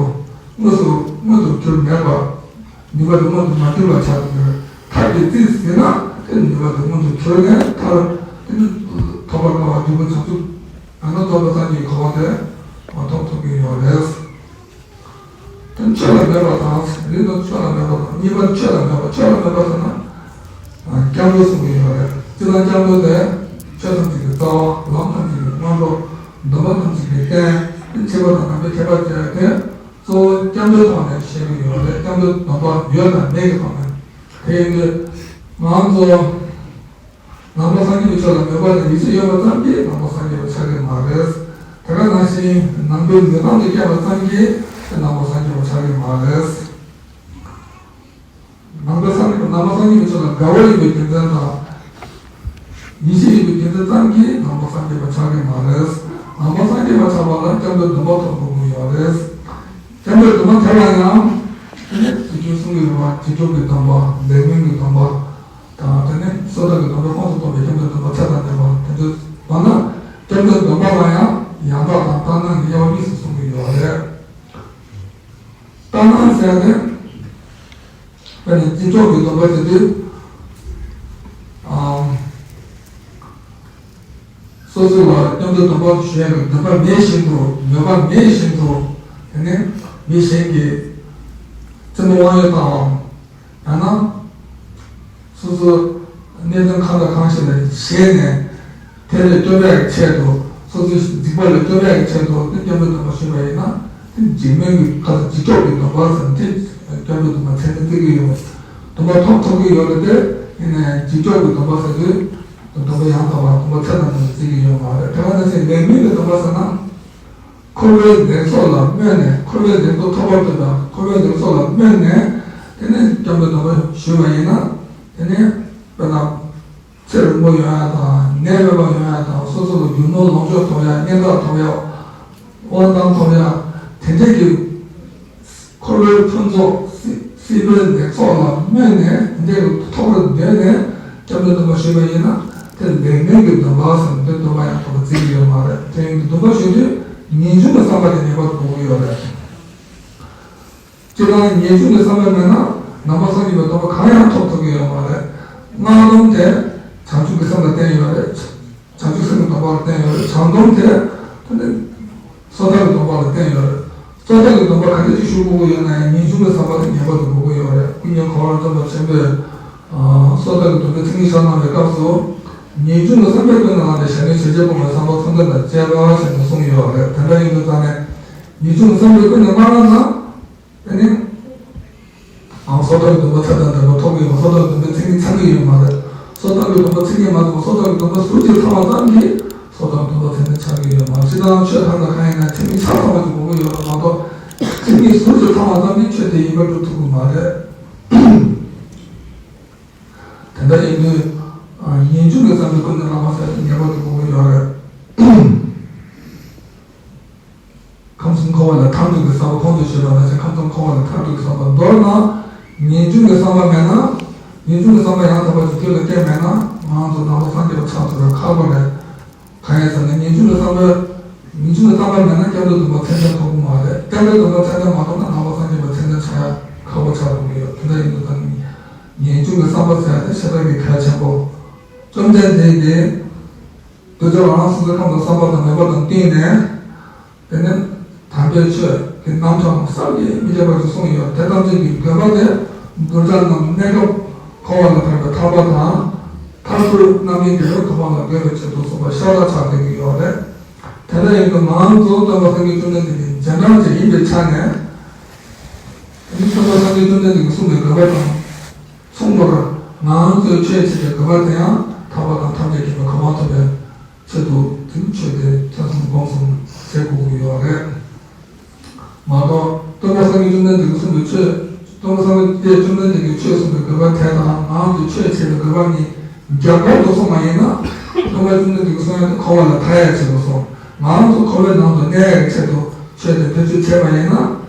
དངོས་སུ་མངོན་དུ་གྱུར་མེད་པ། ནུས་པ་དེ་མངོན་དུ་མ་གྱུར་བ་ཆགས་ཀྱི་ཡོད། ཐབས་ཀྱིས་རྩིས་ཟིན་ན་དེ་ནུས་པ་དེ་མངོན་དུ་གྱུར་ནས། མཐར་དེ་ནི་ཐོབ་པར་དཀའ་བ་འབྲས་བུ་བྱང་ཆུབ། ཡང་ན་རྫོགས་པའི་སངས་རྒྱས་ཀྱི་གོ་འཕང་དེ་ཐོབ་ཐུབ་ཀྱི་ཡོད་རེད། དེ་ཆོས་ལ་མེད་པ་དང་། རིགས་དང་ཆོས་ལ་མེད་པ་དང་། གཉིས་པ་ཆོས་ལ་མེད་པ། ཆོས་ལ་མེད་པ་ཟེར་ན། སྐྱབས་འགྲོ་གསུང་གི་ཡོད་རེད། སྤྱིར་བཏང་སྐྱབས་འགྲོ་དེ་ཆོས་ཐམས་ཅད་ཀྱི་རྩ་བ། ལམ་ཐམས་ཅད་ཀྱི་སྔོན་འགྲོ། སྡོམ་པ་ཐམས་ཅད་ཀྱི་རྟེན། དེ་འཆད་པ་དང་ནང་པའི་ཁྱད་པར་བྱས་ཏེ། གཙོ་བོ་སྐྱབས་འགྲོའི་ཐོག་ནས་བཤད་ཀྱི་ཡོད་རེད། སྐྱབས་འགྲོའི་སྡོམ་པ་ཡོད་དང་མེད་ཀྱི་ཐོག་ནས། དེ་ཡིན་དུས་ང་ཚོ་ནང་པ་སངས་རྒྱས་པའི་ཆོས་ལ་མོས་པ་དང་ཡིད་ཆེས་ཡོད་པ་ཙམ་གྱིས་ནང་པ་སངས་རྒྱས་པ་ཆགས་ཀྱི་མ་རེད། དེ་ག་ནང་བཞིན་ནང་པའི་མོས་གཏམ་དེ་སྐྱེས་པ་ཙམ་གྱིས་ནང་པ་སངས་རྒྱས་པ་ཆགས་ཀྱི་མ་རེད། ནང་པ་སངས་རྒྱས་པ། ནང་པ་སངས་རྒྱས་པའི་ཆོས་ལ་དགའ་བ་ཡོད་པའི་རྒྱུ་མཚན་དང་། ཡིད་ཆེས་ཡོད་པའི་རྒྱུ་མཚན་ཙམ་གྱིས་ནང་པ་སངས་རྒྱས་པ་ཆགས་ཀྱི་མ་རེད། ནང་པ་སངས་རྒྱས་པ་ཆགས་པ་ལ་སྐྱབས་འགྲོའི་སྡོམ་པ་ཐོབ་དགོས་ཀྱི་ཡོད་རེད། སྐྱབས་འགྲོའི་སྡོམ་པ་དེ་ལ་ཡང་དེ་ནས་ཚིག་བརྗོད་གསུང་གི་རེད་པ། བྱིན་མཆོག་གི་སྡོམ་པ། ལེགས་སྨོན་གྱི་སྡོམ་པ་དང་། དེ་ནས་སོ་ཐར་གྱི་སྡོམ་པ། ཁོངས་སུ་གཏོགས་པའི་སྐྱབས་འགྲོའི་སྡོམ་པ་ཚད་དང་ལྡན་པ་དེ་ཚོ། མདོར་ན་སྐྱབས་འགྲོའི་སྡོམ་པ་ལ་ཡང་ཡང་དག་དང་ལྟར་སྣང་གི་དབྱེ་བ་གཉིས་སུ་གསུང་གི་ཡོད་རེད། ལྟར་སྣང་ཟེར་ཡ་དེ། དཔེར་ན་བྱིན་མཆོག་གི་སྡོམ་པ་དེ་དུས། ཨམ། སོ་སོ་ལ་སྐྱབས་འགྲོའི་སྡོམ་པ་ཞུ་ཡ་གི་འདུན་པ་མེད་བཞིན་དུ། མོས་པ་མེད་བཞིན་དུ། དེ་ནས་མི་གཞན་གྱི་བཙུན་མོ་དབང་ཡོད་དང་། ཡང་ན་སོ་སོ་གནད་དོན་གང་དང་གང་ཞིག་ལ་ཞེན་ནས། དེ་ལས་སྐྱོབ་ཡག་གི་ཆེད་དུ། སོ་སོའི་འཇིགས་པ་ལས་སྐྱོབ་ཡག་གི་ཆེད་དུ་དེ་སྐྱབས་འགྲོའི་སྡོམ་པ་ཞུས་པ་ཡིན་ན། དེ་འཇིགས་སྨོན་གྱི་ཁ། བྱིན་མཆོག་གི་སྡོམ་པ་ཟེར་ནས་དེ་སྐྱབས་འགྲོའི་སྡོམ་པ་མཚན་ནས་བརྩི་གི་ཡོད། སྡོམ་པ་ཐོབ་ཐུབ་ཀྱི་ཡོད་རེད་དེ། ཡིན་ནའི་བྱིན་མཆོག་གི་སྡོམ་པ་ཟེར་དུས་སྡོམ་པ་ཡང་དག་པ། སྡོམ་པ་ཚད་དང་ལྡན་པ་བརྩི་གི་ཡོད་མ་རེད། དེ་ག་ནང་བཞིན་ལེགས་སྨོན་གྱི་སྡོམ་པ་ཟེར་ན། འཁོར་བའི་ལེགས་ཚོགས་ལ་སྨོན་ནས། འཁོར་བའི་ལེགས་ཚོགས་ཐོབ་པར་འདོད་པ། འཁོར་བའི་ལེགས་ཚོགས་ལ་སྨོན་ནས། དེ་ནས་སྐྱབས་འགྲོའི་སྡོམ་པ་ཞུས་པ་ཡིན་ན། དེ་ནས་དཔེར་ན་ཚེ་རིང་པོ་ཡོང་ཡ་དང་། ནད་མེད་པ་ཡོང་ཡ་དང་། སོ་སོ་ལ་རྒྱུ་ནོར་ལོངས་སྤྱོད་ཐོབ་ཡ། སྙན་གྲགས་ཐོབ་ཡ། དབང་ཐང་ཐོབ་ཡ། དེ་འདྲས་ཀྱི་འཁོར་བའི་ཕུན་ཚོགས། སྲིད་ སྲིད་པའི་ལེགས་ཚོགས་ལ་སྨོན་ནས་འདི་ཐོབ་པར་འདོད་ནས་སྐྱབས་འགྲོའི་སྡོམ་པ་ཞུས་པ་ཡིན་ན། དེ་ལེགས་སྨོན་གྱི་སྡོམ་པ་ཟེར་ནས་འདི་སྡོམ་པ་ཡང་ཐོབ་པ་བརྩི་གི་ཡོད་མ་རེད། དེ་ཡིན་དུས་སྡོམ་པ་ཞུ་དུས་ངེས་འབྱུང་གི་བསམ་པ་དེ་ངེས་པར་དུ་དགོས་ཀྱི་ཡོད་རེད། སྤྱིར་བཏང་ངེས་འབྱུང་གི་བསམ་པ་མེད་ན་ནང་པ་སངས་རྒྱས་པའི་སྡོམ་པ་གང་ཡང་ཐོབ་ཐུབ་ཀྱི་ཡོད་མ་རེད། སྔགས་སྡོམ་དེ་བྱང་ཆུབ་ཀྱི་སེམས་ལ་བརྟེན་ཡོད་རེད། བྱང་ཆུབ་སེམས་ཀྱི་སྡོམ་པ་ལ་བརྟེན་ཡོད་རེད། བྱང་སྡོམ་དེ་ད་ནི་སོ་ཐར་གྱི་སྡོམ་པ་ལ་བརྟེན་ཡོད་རེད། སོ་ཐར་གྱི་སྡོམ་པ་ག་འདྲ་ཅིག་ཞུ་དགོས་ཀྱི་ཡོད་ན་ཡང་ངེས་འབྱུང་གི་བསམ་པ་དེ་ངེས་པར་དུ་དགོས་ཀྱི་ཡོད་རེད། ཀུན་མཁྱེན་གོ་བ་རབ་འབྱམས་པ་ཆེན་པོས་སོ་ཐར་གྱི་སྡོམ་པའི་མཚན་ཉིད་ཕྱག་གནང་བའི་སྐབས་སུ། ངེས་འབྱུང་གི་བསམ་པས་ཀུན་ནས་བསླངས་ཏེ་ཞལ་ནས་ཞལ་བྱེད་སྤོང་བའི་བསམ་པ་མཚོན་དོན་དང་བཅས་པ་ཞེས་ནས་གསུངས་ཡོད་རེད། དེ་འདྲ་ཡིན་དུས་ཙང་ནས་ངེས་འབྱུང་གི་བསམ་པས་ཀུན་ནས་མ་བསླངས་ན། དེ་ནི། ཨང་། སོ་ཐར་གྱི་སྡོམ་པ་ཚད་དང་ལྡན་པ་ཐོབ་ཀྱི་ཡོད། སོ་ཐར་གྱི་སྡོམ་པའི་མཚན་ཉིད་ཚང་གི་ཡོད་མ་རེད། སོ་ཐར་གྱི་སྡོམ་པ་མཚན་ཉིད་མ་ཐོབ་པ། སོ་ཐར་གྱི་སྡོམ་པ་ཟུར་གཅིག་ཚང་བ་ཙམ་གྱིས་སོ་ཐར་གྱི་སྡོམ་པ་མཚན་ཉིད་ཆགས་ཀྱི་ཡོད་མ་རེད། སྤྱིར་བཏང་ཆོས་གང་དང་གང་ཡིན་ན་མཚན་ཉིད་ཆ་ཚང་བ་ཅིག་དགོས་ཀྱི་ཡོད་པ་མ་གཏོགས། མཚན་ཉིད་ཟུར་གཅིག་ཚང་བ་ཙམ་གྱིས་ཆོས་དེ་ཡིན་པར་སྒྲུབ་ཐུབ་ཀྱི་མ་རེད། དེ་འདྲ་ཡིན་དུས། ངེས་འབྱུང་གི་བསམ་པས་ཀུན་ནས་བསླངས་པ་ཟེར་ཏེ་ངེས་པར་དུ་དགོས་ཀྱི་ཡོད་རེད། ཁམས་གསུམ་འཁོར་བ་ལས་ཐར་འདོད་ཀྱི་བསམ་པ། གོང་དུ་ཞུས་པ་ནང་བཞིན་ཁམས་གསུམ་འཁོར་བ་ལས་ཐར་འདོད་ཀྱི་བསམ་པ། མདོར་ན། ངེས་འབྱུང་གི་བསམ་པ་མེད་ན། ངེས་འབྱུང་གི་བསམ་པ་ཡང་དག་པ་ཅིག་རྒྱུད་ལ་སྐྱེས་མེད་ན། ང་ཚོ་ནང་པ་སངས་རྒྱས་པ་ཆགས་ཐུབ་པ་ཁག་པོ་རེད། གང་ཡིན་ཟེར་ན་ངེས་འབྱུང་གི་བསམ་པ། ངེས་འབྱུང་གི་བསམ་པ་མེད་ན་སྐྱབས་འགྲོའི་སྡོམ་པ་མཚན་ཅན་ཐོབ་ཀྱི་མ་རེད། སྐྱབས་འགྲོའི་སྡོམ་པ་མཚན་ཅན་མ་ཐོབ་ན་ནང་པ་སངས་རྒྱས་པ་མཚན་ཅན་ཆགས་ཡ་ཁག་པོ་ཆགས་འགྲོ་གི་ཡོད། དེ་འདྲ་ཡིན་དུས་ད་ངེས་འབྱུང་གི་བསམ་པ་ཟེར་ཡ་དེ་ཤ་སྟག་གི་གལ་ཆེན་པོ། བཅོམ་ལྡན་འདས་ཀྱིས། འདོད་ཆགས་རང་སེམས་ཁམས་དང་བསམ་པ་དང་མོས་པ་དང་བསྟུན་ནས། དེ་ནས་དམ་པའི་ཆོས་ཀྱི་རྣམ་གྲངས་བསམ་གྱིས་མི་ཁྱབ་པ་ཞིག་གསུངས་ཡོད། དེ་ཐམས་ཅད་ཀྱི་དགོས་པ་དེ་གདུལ་བྱ་རྣམས་གནས་སྐབས་འཁོར་བ་ལས་ཐར་པའི་ཐར་པ་དང་། མཐར་ཐུག་རྣམ་མཁྱེན་རྒྱལ་བའི་གོ་འཕང་ལ་འགོད་པའི་ཆེད་དུ་གསུངས་པ་ཤ་སྟག་ཆགས་བསྡད་ཀྱི་ཡོད་རེད། དེ་འདྲ་ཡིན་དུས་ང་ཚོ་སྟོན་པ་སངས་རྒྱས་བཅོམ་ལྡན་འདས་ཀྱི་རྗེས་འབྲང་ཅིག་ཡིན་པའི་ཆ་ནས། དེ་ནི་སྟོན་པ་སངས་རྒྱས་བཅོམ་ལྡན་འདས་ཀྱིས་གསུངས་པའི་དགོས་པ་དང་མཚུངས་པར་ང་ཚོས་ཆོས་བྱེད་པའི་དགོས་པ་དེ་ཡང་ཐར་པ་དང་ཐམས་ཅད་མཁྱེན་པའི་གོ་འཕང་ཐོབ་པའི་ཆེད་དུ་དེ་ནི་ཆོས་དེ་ཐོས་བསམ་སྒོམ་གསུམ་བྱེད་དགོས་ཀྱི་ཡོད་རེད། མ་གཏོགས་སྟོན་པ་སངས་རྒྱས་བཅོམ་ལྡན་འདས་ཀྱིས་གསུངས་པའི་ཆོས། སྟོན་པ་སངས་རྒྱས་བཅོམ་ལྡན་འདས་ཀྱིས་ཆོས་གསུངས་པའི་དགོས་པ་དེ་དང་ང་ཚོས་ཆོས་བྱེད་པའི་དགོས་པ་གཉིས་རྒྱབ་འགལ་དུ་སོང་བ་ཡིན་ན། སྟོན་པ་བཅོམ་ལྡན་འདས་ཀྱིས་གསུངས་ཡ་དེ་འཁོར་བ་ལས་ཐར་ཡ་ཆེད་དུ་སོང་། ང་ཚོ་འཁོར་བའི་ནང་དུ་གནས་ཡ་གི་ཆེད་དུ་ཆོས་དེ་བེད་སྤྱོད་བྱས་པ་ཡིན་ན།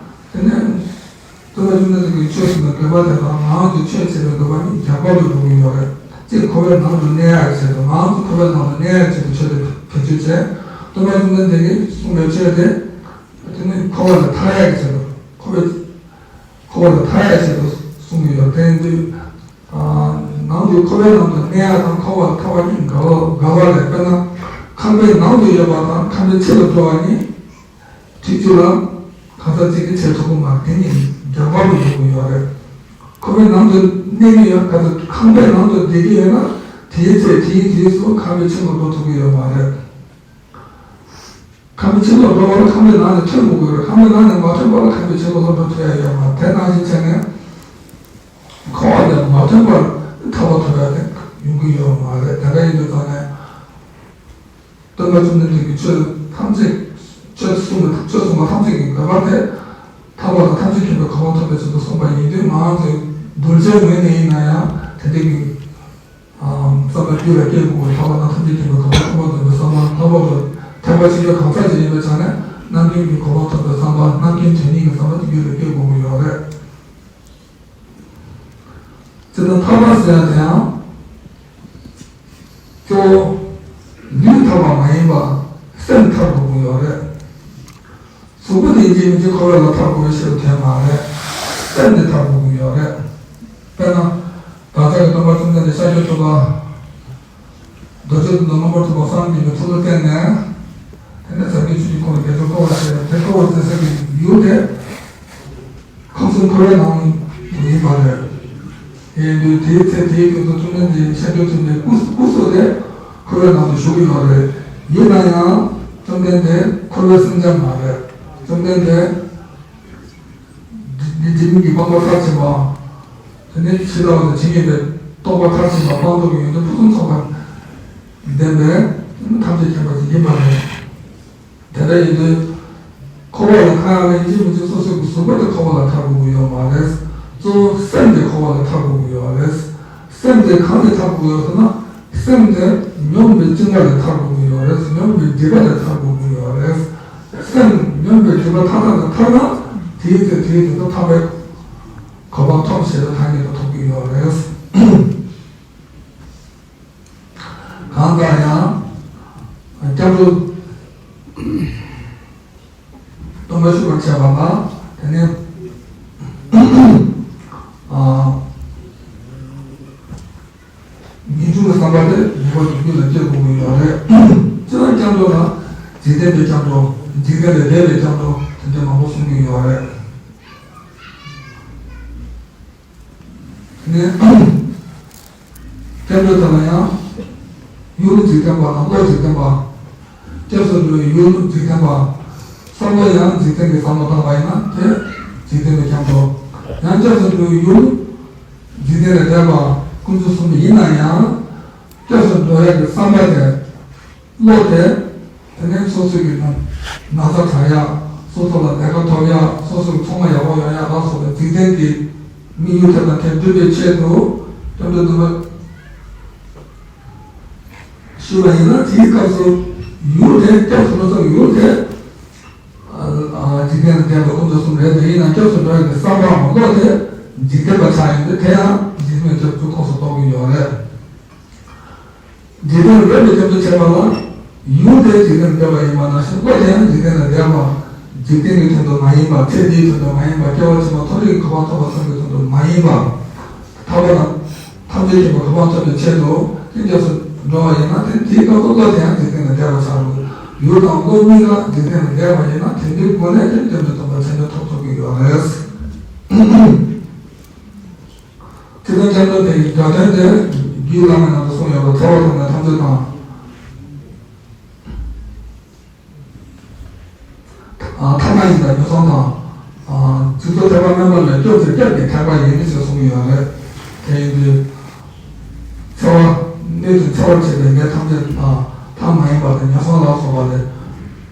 དེ་ནས། སྟོན་པ་བཅོམ་ལྡན་འདས་ཀྱིས་ཆོས་གསུངས་པའི་དགོས་པ་དེ་དང་ང་ཚོས་ཆོས་བྱེད་པའི་དགོས་པ་གཉིས་རྒྱབ་འགལ་དུ་འགྲོ་གི་ཡོད་རེད། གཅིག་འཁོར་བའི་ནང་དུ་གནས་ཡག་ཆེད་དུ། ང་ཚོ་འཁོར་བའི་ནང་དུ་གནས་ཡག་ཆེད་དུ་ཆོས་དེ་བེད་སྤྱོད་བྱས། སྟོན་པ་བཅོམ་ལྡན་འདས་ཀྱིས་གསུངས་པའི་ཆོས་དེ། དེ་ནི་འཁོར་བ་ལས་ཐར་ཡག་ཆེད་དུ། འཁོར་བའི། འཁོར་བ་ལས་ཐར་ཡག་ཆེད་དུ་གསུངས་ཀྱི་ཡོད། དེ་ཡིན་དུས། ནང་དུ་འཁོར་བའི་ནང་དུ་གནས་ཡག་དང་འཁོར་བ་ལས་ཐར་བ་གཉིས་འགལ་བ་འགལ་བ་རེད། དཔེར་ན། ཁང་པའི་ནང་དུ་ཡོད་པ་དང་ཁང་པའི་ཕྱི་ལ་འགྲོ་བ་གཉིས། ཁྲིག་ཁྲི་ལ་གང་ཟག་གཅིག་གིས་བྱེད་ཐུབ་ཀྱི་མ་རེད། དེ་གཉིས་རྒྱབ་འགལ་དུ་འགྲོ་གི་ཡོད་རེད། ཁང་པའི་ནང་དུ་གནས་ཀྱི་ཡོད། གང་ཟག་ཁང་པའི་ནང་དུ་བསྡད་ཀྱི་ཡོད་ན་དེའི་ཚེ་དེའི་དུས་སུ་ཁང་པའི་ཕྱི་ལོགས་འགྲོ་ཐུབ་ཀྱི་ཡོད་མ་རེད། ཁང་པའི་ཕྱི་ལོགས་འགྲོ་བ་ལ་ཁང་པའི་ནང་ནས་ཐོན་དགོས་ཀྱི་རེད། ཁང་པའི་ནང་ནས་མ་ཐོན་པ་ལ་ཁང་པའི་ཕྱི་ལོགས་ལ་འགྲོ་ཐུབ་ཡ་ཡོད་མ་རེད། དེ་ནང་བཞིན་བྱས་ནས་འཁོར་བ་ལས་མ་ཐོན་པར་ཐར་པ་ཐོབ་ཡ་དེ་ཡོང་གི་ཡོད་མ་རེད། དེ་འདྲ་ཡིན་དུས་ཙང་ནས། སྟོན་པ་བཅོམ་ལྡན་འདས་ཀྱིས་ཆོས་ཐམས་ཅད། ཆོས་གསུངས་པ། ཆོས་གསུངས་པ་ཐམས་ཅད་ཀྱི་དགོས་པ་དེ། ཐར་པ་དང་ཐམས་ཅད་མཁྱེན་པའི་གོ་འཕང་ཐོབ་པའི་ཆེད་དུ་གསུངས་པ་ཡིན་དུས་ང་ཚོས་གདུལ་བྱའི་ངོས་ནས་ཡིན་ན་ཡང་དེ་འདྲ་གི། བསམ་པ་རྒྱུད་ལ་སྐྱེ་དགོས་པའི་ཐར་པ་དང་ཐམས་ཅད་མཁྱེན་པའི་གོ་འཕང་ཐོབ་པར་འདོད་པའི་བསམ་པ་ལྷག་པར་དུ་ཐེག་པ་ཆེན་པོའི་གང་ཟག་ཅིག་ཡིན་པའི་ཆ་ནས་རྣམ་མཁྱེན་གྱི་གོ་འཕང་ཐོབ་པའི་བསམ་པ། རྣམ་མཁྱེན་དོན་གཉེར་གྱི་བསམ་པ་དེ་རྒྱུད་ལ་སྐྱེ་དགོས་ཀྱི་ཡོད་རེད། དེ་ལྟར་ཐར་པ་ཟེར་ཡ་དེ་ཡང་གཙོ་བོ་ལུས་ཐར་པ་མ་ཡིན་པ་སེམས་ཐར་དགོས་ཀྱི་ཡོད་རེད། གཟུགས་པོ་དེ་ཡིན་གཅིག་མིན་གཅིག་འཁོར་བ་ལས་ཐར་དགོས་པའི་ཕྱིར་དོན་མ་རེད། སེམས་དེ་ཐར་དགོས་ཀྱི་ཡོད་རེད། དཔེར་ན། བདག་ཅག་གི་སྟོན་པ་བཅོམ་ལྡན་འདས་ཤཱཀྱ་ཐུབ་པ། རྡོ་རྗེ་གདན་དུ་རྣམ་པར་ཐར་པ་སངས་རྒྱས་པའི་ཐུགས་ལ་བརྟེན་ནས། དེ་ནས་ཟབ་རྒྱས་ཆོས་ཀྱི་འཁོར་ལ་རྒྱ་མཚོར་བསྐོར་བ་བྱས་པའི་དེ་བསྐོར་བ་མཛད་ས་གི་ཡུལ་དེ། ཁམས་གསུམ་འཁོར་བའི་ནང་དུ་ཡིན་པ་རེད། དེ་ཡིན་དུས་དེའི་ཚེ་དེའི་དུས་སུ་བཅོམ་ལྡན་འདས་ཤཱཀྱ་ཐུབ་པའི་སྐུ་སྐུ་སྲོག་དེ་འཁོར་བའི་ནང་དུ་བཞུགས་ཡོད་རེད། ཡིན་ན་ཡང་བཅོམ་ལྡན་འདས་འཁོར་བའི་སེམས་ཅན་མ་རེད། བཅོམ་ལྡན་འདས། འདི་འཇིག་རྟེན་གྱི་སྤངས་པ་མཐར་ཕྱིན་པ། དེ་ནས་ཇི་ལྟ་བ་དང་ཇི་སྙེད་པའི་རྟོགས་པ་མཐར་ཕྱིན་པ་སྤངས་རྟོགས་ཀྱི་ཡོན་ཏན་ཕུན་སུམ་ཚོགས་པ་ལྡན་པའི་ཐམས་ཅད་མཁྱེན་པ་ཞིག་ཡིན་པ་རེད། དེ་འདྲ་ཡིན་དུས། འཁོར་བ་ལས་ཐར་ཡག་ལ་ཡིན་གཅིག་མིན་གཅིག་སོ་སོའི་གཟུགས་པོ་དེ་འཁོར་བ་ལས་ཐར་དགོས་ཀྱི་ཡོད་མ་རེད། གཙོ་བོ་སེམས་དེ་འཁོར་བ་ལས་ཐར་དགོས་ཀྱི་ཡོད་རེད། སེམས་དེ་གང་ལས་ཐར་དགོས་ཀྱི་ཡོད་ཟེར་ན། སེམས་དེ་མྱོང་བའི་སྤྱིན་པ་ལས་ཐར་དགོས་ཀྱི་ཡོད་རེད། མྱོང་བའི་སྒྲིབ་པ་ལས་ཐར་དགོས་ཀྱི་ཡོད་རེད། སེམས་མྱོང་བའི་སྒྲིབ་པ་མཐའ་དག་ལས་ཐར་ན། དེའི་ཚེ་དེའི་དུས་སུ་ཐར་པའི་ གོ་འཕང་ཐོབ་ཞེས་པའི་ཐ་སྙད་དུ་ཐོབ་ཀྱི་ཡོད་རེད། གང་ལྟར་ཡང་སྐྱབས་འགྲོ། སྟོན་པ་ཞུ་བར་བྱ་བ་ལ། དེ་ནས་ཨ། ངེས་འབྱུང་གི་བསམ་པ་དེ་ངེས་པར་དུ་རྒྱུད་ལ་སྐྱེ་དགོས་ཀྱི་ཡོད་རེད། སྤྱིར་བཏང་སྐྱབས་འགྲོ་ལ་འཇིག་རྟེན་པའི་སྐྱབས་འགྲོ། འཇིག་རྟེན་ལས་འདས་པའི་སྐྱབས་འགྲོ། དེ་འདྲ་མང་པོ་གསུང་གི་ཡོད་རེད། ནས། སྐྱབས་འགྲོ་དེ་ལ་ཡང་ཡུལ་འཇིག་རྟེན་པ་དང་བློ་འཇིག་རྟེན་པ། སྐྱབས་སུ་འགྲོ་བའི་ཡུལ་འཇིག་རྟེན་པ། བསམ་བློ་ཡང་འཇིག་རྟེན་གྱི་བསམ་བློ་བཏང་བ་ཡིན་ན་དེ་འཇིག་རྟེན་པའི་སྐྱབས་འགྲོ། ཡང་སྐྱབས་སུ་འགྲོ་བའི་ཡུལ་འཇིག་རྟེན་ལས་འདས་པ་ཀུན་རྫོབ་གསུམ་ཡིན་ན་ཡང་། སྐྱབས་སུ་འགྲོ་ཡག་གི་བསམ་པ་དེ། བློ་དེ། དེ་ནས་སོ་སོ་གི་ན་ན་ཚ་དྲག་ཡག་སོ་སོ་ལ་ལས་ཀ་ཐོབ་ཡག་སོ་སོ་གི་ཚོང་ལ་ཡག་པོ་ཡོང་ཡག་ལ་སོགས་པའི་འཇིག་རྟེན་གྱི་དམིགས་ཡུལ་དེ་དང་དེ་འགྲུབ་པའི་ཆེད་དུ་སྐྱབས་འགྲོ་འདོན་པ་ཞུ་བ་ཡིན་ན། དེའི་སྐབས་སུ་ཡུལ་དེ་སྐྱབས་སུ་འགྲོ་སའི་ཡུལ་དེ། ཨ། འཇིག་རྟེན་ལས་འདས་པ་ཀུན་རྫོབ་གསུམ་རེད། དེ་ཡིན་ན་སྐྱབས་སུ་འགྲོ་ཡག་གི་བསམ་པའམ་བློ་དེ་འཇིག་རྟེན་པ་ཆགས་ཡོང་དུས་དེ་ཡང་འཇིག་རྟེན་སྐྱབས་སུ་ཁོངས་སུ་གཏོགས་ཀྱི་ཡོད་རེད། འཇིག་རྟེན་ལས་འདས་པའི་སྐྱབས་སུ་བྱེད་པ་ལ། ཡུལ་དེ་འཇིག་རྟེན་ལས་འདས་པ་ཡིན་པ་ནང་བཞིན་བློ་དེ་ཡང་འཇིག་རྟེན་ལས་འདས་པ། འཇིག་རྟེན་གྱི་དོན་དུ་མ་ཡིན་པ། ཚེ་འདིའི་དོན་དུ་མ་ཡིན་པ། སྐྱེ་བ་ཕྱི་མ་མཐོ་རིས་ཀྱི་གོ་འཕང་ཐོབ་པ་ཙམ་གྱི་དོན་དུ་མ་ཡིན་པ། ཐར་པ་དང་ཐམས་ཅད་མཁྱེན་པའི་གོ་འཕང་ཐོབ་པའི་ཆེད་དུ་སྐྱབས་སུ་འགྲོ་བ་ཡིན་ན། དེ་དེའི་སྐབས་སུ་བློ་དེ་ཡང་འཇིག་རྟེན་ལས་འདས་པ་ཆགས་འགྲོ། ཡུལ་དང་བློ་གཉིས་ཀ་འཇིག་རྟེན་ལས་འདས་པ་ཡིན་ན། དེ་འདྲའི་སྒོ་ནས་ཀྱང་སྐྱབས་འགྲོ་སྟོན་པ་ཆེན་པོ་ཐོབ་ཐུབ་ཀྱི་ཡོད་རེད། སྤྱིར་བཏང་སྐྱབས་འགྲོ་དེ་ཡི་དགའ་སྟོན་དེ་རྒྱུད་བླ་མའི་ནང་དུ་གསུངས་ཡོད་པ། ཚེ་བ་ཐོབ་ནས་ཐམས་ཅད་དང་། ཨ། ཐ་མ་ཡིན་པར་ཉེར་བསྡོགས་དང་། ཨ། རྫུ་འཕྲུལ་ཐེག་པ་དམན་པ་ལས་སྐྱོབ་ཚུལ་སྐྱབས་ཀྱི་ཐེག་པ་ཡིན་ཞེས་གསུངས་ཡོད་རེད། དེ་ཡིན་དུས། འཚེ་བ། གནོད་དུ་འཚེ་བར་བྱེད་པའི་ལས་ཐམས་ཅད་དང་། ཐ་མ་ཡིན་པ་དང་ཉེར་བསྡོགས་ལ་སོགས་པ་ལས་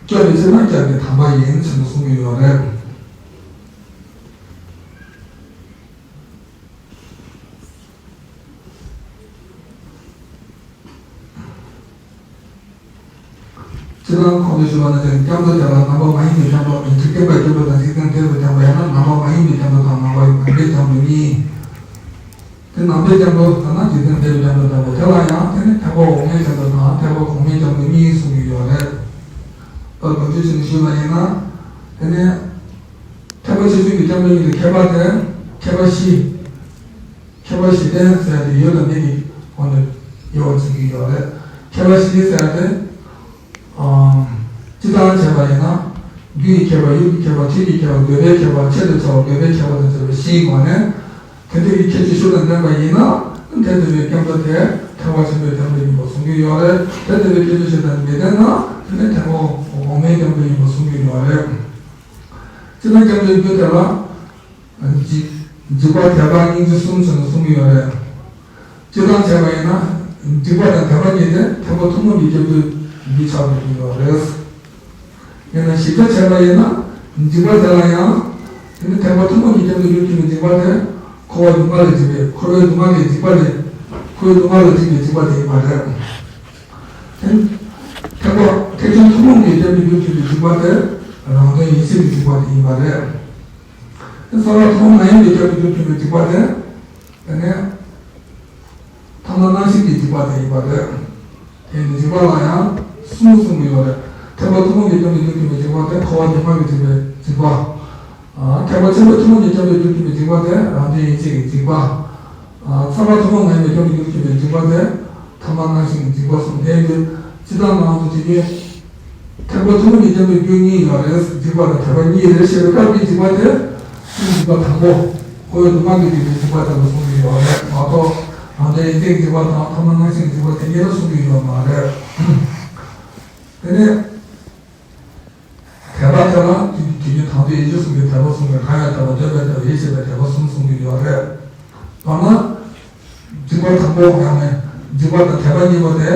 སྐྱོབ་པའི་ཕྱིར་ན་སྐྱབས་ཀྱི་དམ་པ་ཡིན་ཞེས་གསུངས་ཡོད་རེད། སྤྱིར་བཏང་གོང་དུ་ཞུས་པ་ནང་བཞིན་སྐྱབས་འགྲོ་དེ་ལ་རྣམ་པ་མ་ཡིན་པའི་སྐྱབས་འགྲོ་དང་། འཇིག་རྟེན་པའི་སྐྱབས་འགྲོ་དང་། འཇིག་རྟེན་འདས་པའི་སྐྱབས་འགྲོ། ཡང་ན་རྣམ་པ་མ་ཡིན་པའི་སྐྱབས་འགྲོ་དང་། རྣམ་པ་ཡིན་པའི་སྐྱབས་འགྲོ་གཉིས། དེ་རྣམ་པའི་སྐྱབས་འགྲོ་ཟེར་ན་འཇིག་རྟེན་འདས་པའི་སྐྱབས་འགྲོ་འདྲ་བོ། དེ་ལ་ཡང་དེ་ནི་ཐེག་པ་འོག་མའི་སྐྱབས་འགྲོ་དང་། ཐེག་པ་གོང་མའི་སྐྱབས་འགྲོ་གཉིས་གསུངས་ཀྱི་ཡོད་རེད། ད་ལོ་རྒྱུས་ཆེན་ཞུས་པ་ཡིན་ན། དེ་ནི་ཐེག་པ་ཆེ་ཆུང་གི་སྐྱབས་འགྲོ་གཉིས་ལ་ཁྱད་པར་དེ། ཁྱད་པར་བཞི། ཁྱད་པར་བཞི་ལྡན་ཟེར་ཏེ་ཡོད་དང་མེད་ཀྱི་སྒོ་ནས་དབྱེ་བ་འབྱེད་ཀྱི་ཡོད་རེད། ཁྱད་པར་བཞི་ཟེར་ཏེ། ཨམ། སྤྱིར་བཏང་བྱས་པ་ཡིན་ན། རྒྱུ་ཡི་ཁྱད་པར། ཡུལ་གྱི་ཁྱད་པར། དུས་ཀྱི་ཁྱད་པར། དགོས་པའི་ཁྱད་པར། ཆེད་དུ་བྱ་བ་དགོས་པའི་ཁྱད་པར་དང་བཅས་པ་བཞིའི་སྒོ་ནས། དེ་འདྲ་གི་ཁྱད་ཆོས་བཞི་དང་ལྡན་པ་ཡིན་ན། དེ་ལྟ་བུའི་སྐྱབས་འགྲོ་དེ་ཐེག་པ་ཆེན་པོའི་སྐྱབས་འགྲོ་ཡིན་པར་གསུང་གི་ཡོད་རེད། དེ་ལྟ་བུའི་ཁྱད་ཆོས་བཞི་དང་མི་ལྡན་ན། དེ་ནི་ཐེག་པ་འོག་མའི་སྐྱབས་འགྲོ་ཡིན་པར་གསུང་གི་ཡོད་རེད། སྤྱིར་བཏང་སྐྱབས་འགྲོའི་རྒྱུ་དེ་ལ། འཇིགས། འཇིགས་པ། དད་པ། སྙིང་རྗེ་གསུམ་བྱས་ནས་གསུང་གི་ཡོད་རེད། སྤྱིར་བཏང་བྱས་པ་ཡིན་ན། འཇིགས་པ་དང་དད་པ་གཉིས་དེ་ཐེག་པ་ཐུན་མོང་གི་སྐྱབས་འགྲོའི་རྒྱུ་ཆགས་འགྲོ་གི་ཡོད་རེད། ཡིན་ན་ཞིབ་ཆ་བྱས་པ་ཡིན་ན། འཇིགས་པ་དེ་ལ་ཡང་། དེ་ནི་ཐེག་པ་ཐུན་མོང་གི་སྐྱབས་འགྲོའི་རྒྱུར་གྱུར་པའི་འཇིགས་པ་དེ། འཁོར་བའི་སྡུག་བསྔལ་ལས་འཇིགས་པའི། འཁོར་བའི་སྡུག་བསྔལ་ལས་འཇིགས་པ་དེ། འཁོར་བའི་སྡུག་བསྔལ་ལས་འཇིགས་པའི་འཇིགས་པ་དེ་ཡིན་པ་རེད། དེ་ནི་ཐེག་པ་ཐེག་ཆེན་ཐུན་མོང་གི་སྐྱབས་འགྲོའི་རྒྱུར་གྱུར་པའི་འཇིགས་པ་དེ། རང་དོན་ཡིད་བྱེད་ཀྱི་འཇིགས་པ་དེ་ཡིན་པ་རེད། དེ་བསམ་པ་ཐུན་མོང་མ་ཡིན་པའི་སྐྱབས་འགྲོའི་རྒྱུར་གྱུར་པའི་འཇིགས་པ་དེ། དེ་ནས་ཐ་མ་རྣམ་ཤེས་ཀྱི་འཇིགས་པ་དེ་ཡིན་པ་རེད། དེ་ནི་འཇིགས་པ་ལ་ཡང་གསུམ་གསུངས་ཀྱི་ཡོད་རེད། ཐེག་པ་ཐུན་མོང་གི་སྐྱབས་འགྲོའི་རྒྱུར་གྱུར་པའི་འཇིགས་པ་དེ་འཁོར་བ་སྡུག་བསྔལ་གྱིས་འཇིགས་པའི་འཇིགས་པ། ཨ། ཐེག་པ་ཆེན་པོའི་ཐུན་མོང་གི་སྐྱབས་འགྲོའི་རྒྱུར་གྱུར་པའི་འཇིགས་པ་དེ་རང་དོན་ཡིད་བྱེད་ཀྱི་འཇིགས་པ། ཨ། བསམ་པ་ཐུན་མོང་མ་ཡིན་པའི་སྐྱབས་འགྲོའི་རྒྱུར་གྱུར་པའི་འཇིགས་པ་དེ་ཐ་མ་རྣམ་ཤེས་ཀྱི་འཇིགས་པ་གསུམ། དེ་ཡིན་དུས་སྤྱིར་བཏང་ནང་དུ་བྱེད་རྒྱུ། ཐེག་པ་ཐུན་མོང་གི་སྐྱབས་འགྲོའི་རྒྱུ་གཉིས་ཡོད་རེད། འཇིགས་པ་དང་དད་པ་གཉིས་རེད་ཞེས་པའི་སྐབས་ཀྱི་འཇིགས་པ་དེ། འཇིགས་པ་དང་པོ། འཁོར་བའི་སྡུག་བསྔལ་གྱིས་འཇིགས་པའི་འཇིགས་པ་དེ་ལ་གསུངས་ཀྱི་ཡོད་རེད་མ་གཏོགས། རང་དོན་ཡིད་བྱེད་ཀྱི་འཇིགས་པ་དང་ཐ་མ་རྣམ་ཤེས་ཀྱི་འཇིགས་པ་དེ་གཉིས་ལ་གསུངས་ཀྱི་ཡོད་མ་རེད། དེ་ནས། དད་པ་དེ་ལ་དེ་དེ་ཉིད་དང་དུ་ཡིད་ཆེས་གསུམ་གྱི་དད་པ་གསུངས་པས། གང་ཡང་དད་པ། འདོད་པའི་དད་པ། ཡིད་ཆེས་པའི་དད་པ་གསུམ་གསུངས་ཀྱི་ཡོད་རེད། མདོར་ན། འཇིགས་པ་དང་པོ་ཡང་ན་འཇིགས་པ་དང་དད་པ་གཉིས་པོ་དེ།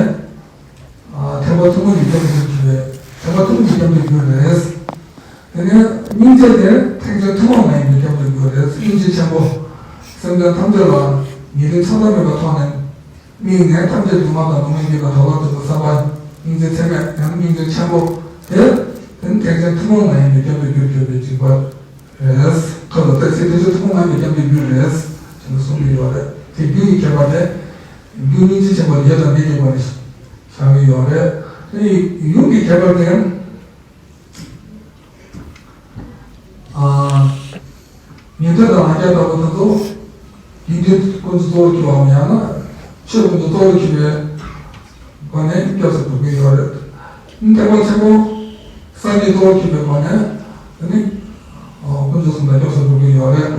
ཨ། ཐེག་པ་ཐུན་མོང་གི་སྐྱབས་འགྲོའི་རྒྱུ་རེད། ཐེག་པ་ཐུན་མོང་གི་སྐྱབས་འགྲོའི་རྒྱུ་རེད། དེ་ནས་སྙིང་རྗེ་དེ་ཐེག་ཆེན་ཐུན་མོང་མ་ཡིན་པའི་སྐྱབས་འགྲོའི་རྒྱུ་རེད། སྙིང་རྗེ་ཆེན་པོ། སེམས་ཅན་ཐམས་ཅད་ལ་ཉེ་དུས་ཆགས་སྡང་མེད་པའི་ཐོག་ནས། དམིགས་ནས་ཐམས་ཅད་སྡུག་བསྔལ་དང་སྡུག་བསྔལ་གྱི་ནང་འདོར་བརླག་ཏུ་འགྲོ་བསམ་པ། སྙིང་རྗེ་ཚད་མེད་ཡང་ན་སྙིང་རྗེ་ཆེན་པོ་དེ། དེ་ནི་ཐེག་ཆེན་ཐུན་མོང་མ་ཡིན་པའི་སྐྱབས་འགྲོའི་རྒྱུར་གྱུར་པའི་འཇིགས་པ་རེད། ཁ་ལོ་ཏེ་ཚེ་ དེ་ཚོ་ཐུན་མོང་མ་ཡིན་པའི་སྐྱབས་འགྲོའི་རྒྱུ་རེད་ཟེར་ནས་གསུང་གི་ཡོད་རེད། དེ་རྒྱུ་ཡི་ཁྱད་པར་དེ། རྒྱུ་སྙིང་རྗེ་ཆེན་པོ་ཡོད་དང་མེད་ཀྱི་སྒོ་ནས་བཞག་གི་ཡོད་རེད། དེ་ཡུལ་གྱི་ཁྱད་པར་དེ། ཨ། ཉན་ཐོས་དང་ལྷ་བརྒྱ་ལྟ་བུ་དེ་ཚོ། དགེ་འདུན་ཀུན་ཏུ་གཙོ་བོར་གྱུར་པའམ་ཡང་ན། ཆོས་ཀུན་ཏུ་གཙོ་བོར་གྱུར་པའི་སྒོ་ནས་སྐྱབས་སུ་འགྲོ་གི་ཡོད་རེད། ཐེག་པ་ཆེན་པོ། སངས་རྒྱས་གཙོ་བོར་གྱུར་པའི་སྒོ་ནས། དེ་ནི། ཨ། དཀོན་མཆོག་གསུམ་ལ་སྐྱབས་སུ་འགྲོ་གི་ཡོད་རེད།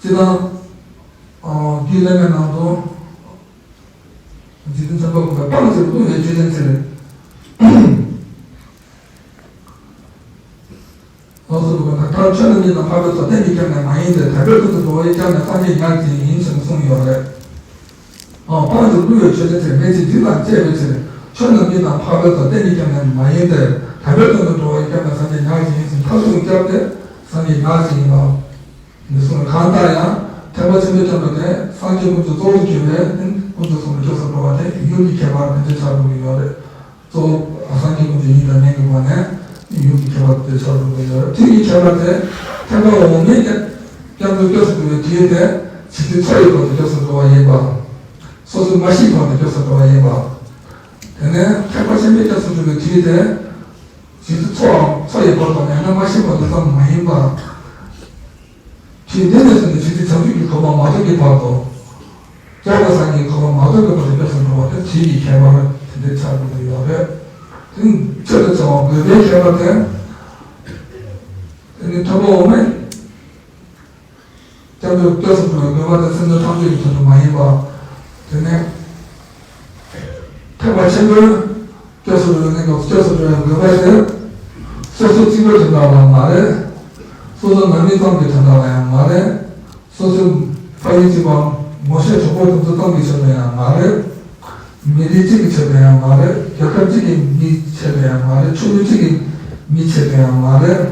སྤྱིར་བཏང་། ཨ། རྒྱུད་བླ་མའི་ནང་དུ། འཇིག་རྟེན་མཚན་མཆོག་གི་སྤང་བྱར་ལྟུང་བའི་ཆོས་ཅན་ཚེ་རིང་། ལོགས་སུ་འདུག་པ་དང་། ད་ཆོས་རྣམས་ཉིད་དང་འཕགས་པའི་ཚོགས། བརྟན་གྱིས་ཁྱབ་ནས་མ་ཡིན་ཏེ། དག་པའི་དོན་དུ་འགྲོ་བའི་སྐྱབས་ནི། སངས་རྒྱས་ཉག་གཅིག་ཡིན་ཞེས་གསུངས་ཡོད་རེད། ཨོ། སྤང་བྱར་ལྟུང་བའི་ཆོས་ཅན་ཚེ་རིང་། མེད་ཅིང་འཇིག་དང་བཅས་པའི་ཕྱིར། ཆོས་རྣམས་ཉིད་དང་འཕགས་པའི་ཚོགས། བརྟན་གྱིས་ཁྱབ་ནས་མ་ཡིན་ཏེ། དག་པའི་དོན་དུ་འགྲོ་བའི་སྐྱབས་ནི། སངས་རྒྱས་ཉག་གཅིག་ཡིན་ཞེས་མཐར་ཐུག་གི་སྐྱབས་དེ་སངས་རྒྱས་ཉག་གཅིག་ཡིན་པ། འདི་གསུངས། གང་ལྟར་ཡང་ཐེག་པ་ཆེན་པོའི་སྟོན་པ་དེ་སངས་རྒྱས་དཀོན་མཆོག་གཙོ་བོར་གྱུར་པའི་དཀོན་མཆོག་གསུམ་ལ་སྐྱབས་སུ་འགྲོ་བ་དེ་ཡུལ་གྱི་ཁྱད་པར་དེ་འདྲ་ཆགས་འགྲོ་གི་ཡོད་རེད། གཙོ་བོ་སངས་རྒྱས་དཀོན་མཆོག་ཡིན་དང་མིན་གྱི་སྒོ་ནས་ཡུལ་གྱི་ཁྱད་པར་དེ་འདྲ་ཆགས་འགྲོ་གི་ཡོད་རེད། དུས་ཀྱི་ཁྱད་པར་དེ་ཐེག་པ་འོག་མའི་སྐྱབས་འགྲོ་སྐྱབས་སུ་འགྲོ་བའི་དུས་དེ་ཇི་སྲིད་འཚོ་ཡི་བར་དུ་སྐྱབས་སུ་འགྲོ་བ་ཡིན་པ། སོ་སོས་མ་ཤི་བར་དུ་སྐྱབས་སུ་འགྲོ་བ་ཡིན་པ། དེ་ནས་ཐེག་པ་ཆེན་པོའི་སྐྱབས་སུ་འགྲོ་བའི་དུས་དེ་ཇི་སྲིད་འཚོའམ་འཚོ་ཡི་བར་དུ་ཡང་ན་མ་ཤི་བར་དུ་ཙམ་མ་ཡིན་པ། དུས་འདི་ནས་བཟུང་སྟེ་ཇི་སྲིད་བྱང་ཆུབ་ཀྱི་གོ་འཕང་མ་ཐོབ་ཀྱི་བར་དུ། རྫོགས་པའི་སངས་རྒྱས་ཀྱི་གོ་འཕང་མ་ཐོབ་ཀྱི་བར་དུ་སྐྱབས་སུ་འགྲོ་བ་དེ་དུས་ཀྱི་ཁྱད་པར་དེ་འདྲའི་ཆགས་འགྲོ་གི་ཡོད་རེད། དེ་ནི་ཆེད་དུ་བྱ་བ་དགོས་པའི་ཁྱད་པར་དེ། དེ་ནི་ཐོབ་པ་འོག་མའི་སྐྱབས་འགྲོ་སྐྱབས་སུ་འགྲོ་བའི་དགོས་པ་དེ་སེམས་ཅན་ཐམས་ཅད་ཀྱི་དོན་དུ་མ་ཡིན་པ། དེ་ནི་ཐེག་པ་ཆེན་པོའི་སྐྱབས་སུ་འགྲོ་བའི་གནས་སྐབས་སུ་སྐྱབས་སུ་འགྲོ་བའི་དགོས་པ་དེ། སོ་སོ་གཅིག་པོའི་དོན་དག་ལ་མ་རེད། སོ་སོ་ནང་མི་ཙམ་གྱི་དོན་དག་ལ་ཡང་མ་རེད། སོ་སོའི་ཕ་ཡུལ་གཅིག་པ་ངོ་ཤེས་གྲོགས་པོ་དེ་ཚོ་ཙམ་གྱི་ཆེད་དུ་ཡང་མ་རེད། མི་རིགས་གཅིག་གི་ཆེད་དུ་ཡང་མ་རེད། རྒྱལ་ཁབ་གཅིག་གི་མིའི་ཆེད་དུ་ཡང་མ་རེད། ཆོས་ལུགས་གཅིག་གི་མིའི་ཆེད་དུ་ཡང་མ་རེད།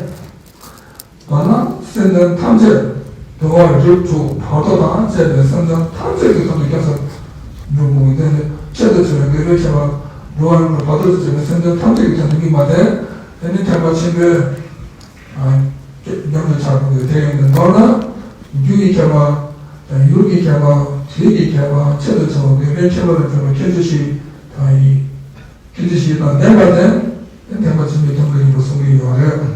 མདོར་ན་སེམས་ཅན་ཐམས་ཅད། འགྲོ་བ་རིགས་དྲུག་བར་དོ་དང་བཅས་པའི་སེམས་ཅན་ཐམས་ཅད་ཀྱི་དོན་དུ་སྐྱབས་སུ་འགྲོ་དགོས་ཀྱི་དོན་དེ་ཆེད་དུ་བྱས་པའི་དགོས་པའི་ཁྱད་པར། འགྲོ་བ་རིགས་དྲུག་བར་དོ་དང་བཅས་པའི་སེམས་ཅན་ཐམས་ཅད་ཀྱི་དོན་དུ་ཡིན་པ་དེ། དེ་ནི་ཐེག་པ་ཆེན་པོའི་སྐྱབས་འགྲོ་ཆགས་དགོས་ཀྱི་དེ་ཡིན་ཏེ། མདོར་ན་རྒྱུ་ཡི་ཁྱད་པར་དང་ཡུལ་གྱི་ཁྱད་པར། དུས་ཀྱི་ཁྱད་པར། ཆེད་དུ་བྱ་བ་དགོས་པའི་ཁྱད་པར་ལ་འཇུག་པའི་ཁྱད་ཆོས་བཞི་དང་ཡི། ཁྱད་ཆོས་བཞི་དང་ལྡན་པ་དེ་ཐེག་པ་ཆེན་པོའི་དོན་དུ་ཡིན་པར་གསུང་གི་ཡོད་རེད། དེ་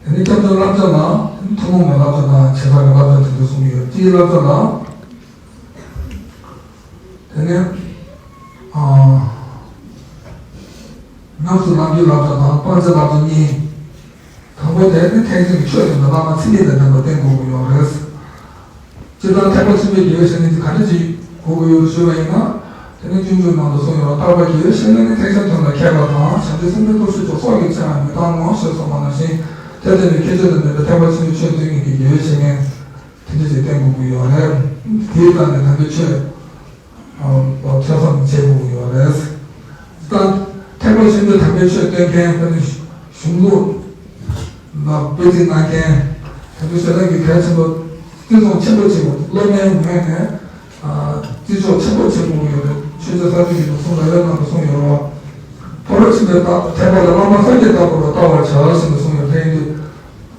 ནས་སྐྱབས་འགྲོའི་བསླབ་བྱ་ལ་ཐུན་མོང་མའི་བསླབ་བྱ་དང་བྱེ་བྲག་གི་བསླབ་བྱ་དེ་ཚོ་གསུངས་ཡོད། སྤྱིའི་བསླབ་བྱ་ལ། དེ་ནས། ཨ། ཉམས་སུ་བླང་རྒྱུའི་བསླབ་བྱ་དང་སྤང་བྱའི་བསླབ་བྱ་གཉིས། དང་པོ་དེ་ནི་ཐེག་ཆེན་གྱི་ཆོས་དོན་དུ་བླ་མ་མཚན་ཉིད་དང་ལྡན་པར་བསྟེན་དགོས་ཀྱི་ཡོད་རེད། སྤྱིར་བཏང་ཐེག་པ་ཆེན་པོའི་དགེ་བའི་བཤེས་གཉེན་དེ་ག་འདྲ་ཅིག་དགོས་ཀྱི་ཡོད་ཞུས་པ་ཡིན་ན། དེ་ནི་སྤྱོད་འཇུག་ནང་དུ་གསུངས་ཡོད་པ་ལྟར། དགེ་བའི་བཤེས་གཉེན་ནི་ཐེག་ཆེན་དོན་ལ་མཁས་པ་དང་། བྱང་ཆུབ་སེམས་དཔའི་སྟོབས་ཤུགས་ཀྱང་སྲོག་གི་ཕྱིར་ཡང་མི་གཏང་ངོ་ཞེས་གསུངས་པ་ནང་བཞིན། དེ་ལྟ་བུའི་ཁྱད་ཆོས་དང་ལྡན་པའི་ཐེག་པ་ཆེན་པོའི་ཆོས་སྟོན་མཁན་གྱི་དགེ་བའི་བཤེས་གཉེན་དེ་འདྲ་ཞིག་བསྟེན་དགོས་ཀྱི་ཡོད་རེད། དེའི་སྟེང་ནས་དམ་པའི་ཆོས། ཨ། ཐོས་བསམ་བྱེད་དགོས་ཀྱི་ཡོད་རེད། ད་ཐེག་པ་ཆེན་པོའི་དམ་པའི་ཆོས་སྟོན་མཁན་དཔེར་ན་གཞུང་ལུགས་ལ་དཔེ་ཁྲིད་གནང་མཁན། དམ་པའི་ཆོས་ལ་གི་གལ་ཆེན་པོ་བརྩི་མཐོང་ཆེན་པོ་བྱེད་དགོས། སློབ་མའི་ངོས་ནས། ཨ། བརྩི་འཇོག་ཆེན་པོ་བྱེད་དགོས་ཀྱི་ཡོད་རེད། ཆོས་རྗེ་ས་པཎ་གྱི་ལུགས་ཟུང་ལ་ཡོད་ནང་དུ་གསུངས་ཡོད་རེད་བ། ཕ་རོལ་ཕྱིན་པའི་ཐེག་པ་ལ། བླ་མ་སངས་རྒྱས་ལྟ་བུར་བལྟ་བར་བྱ་ཞེས་གསུངས་ཡོད་དེ་ཡིན་དུས།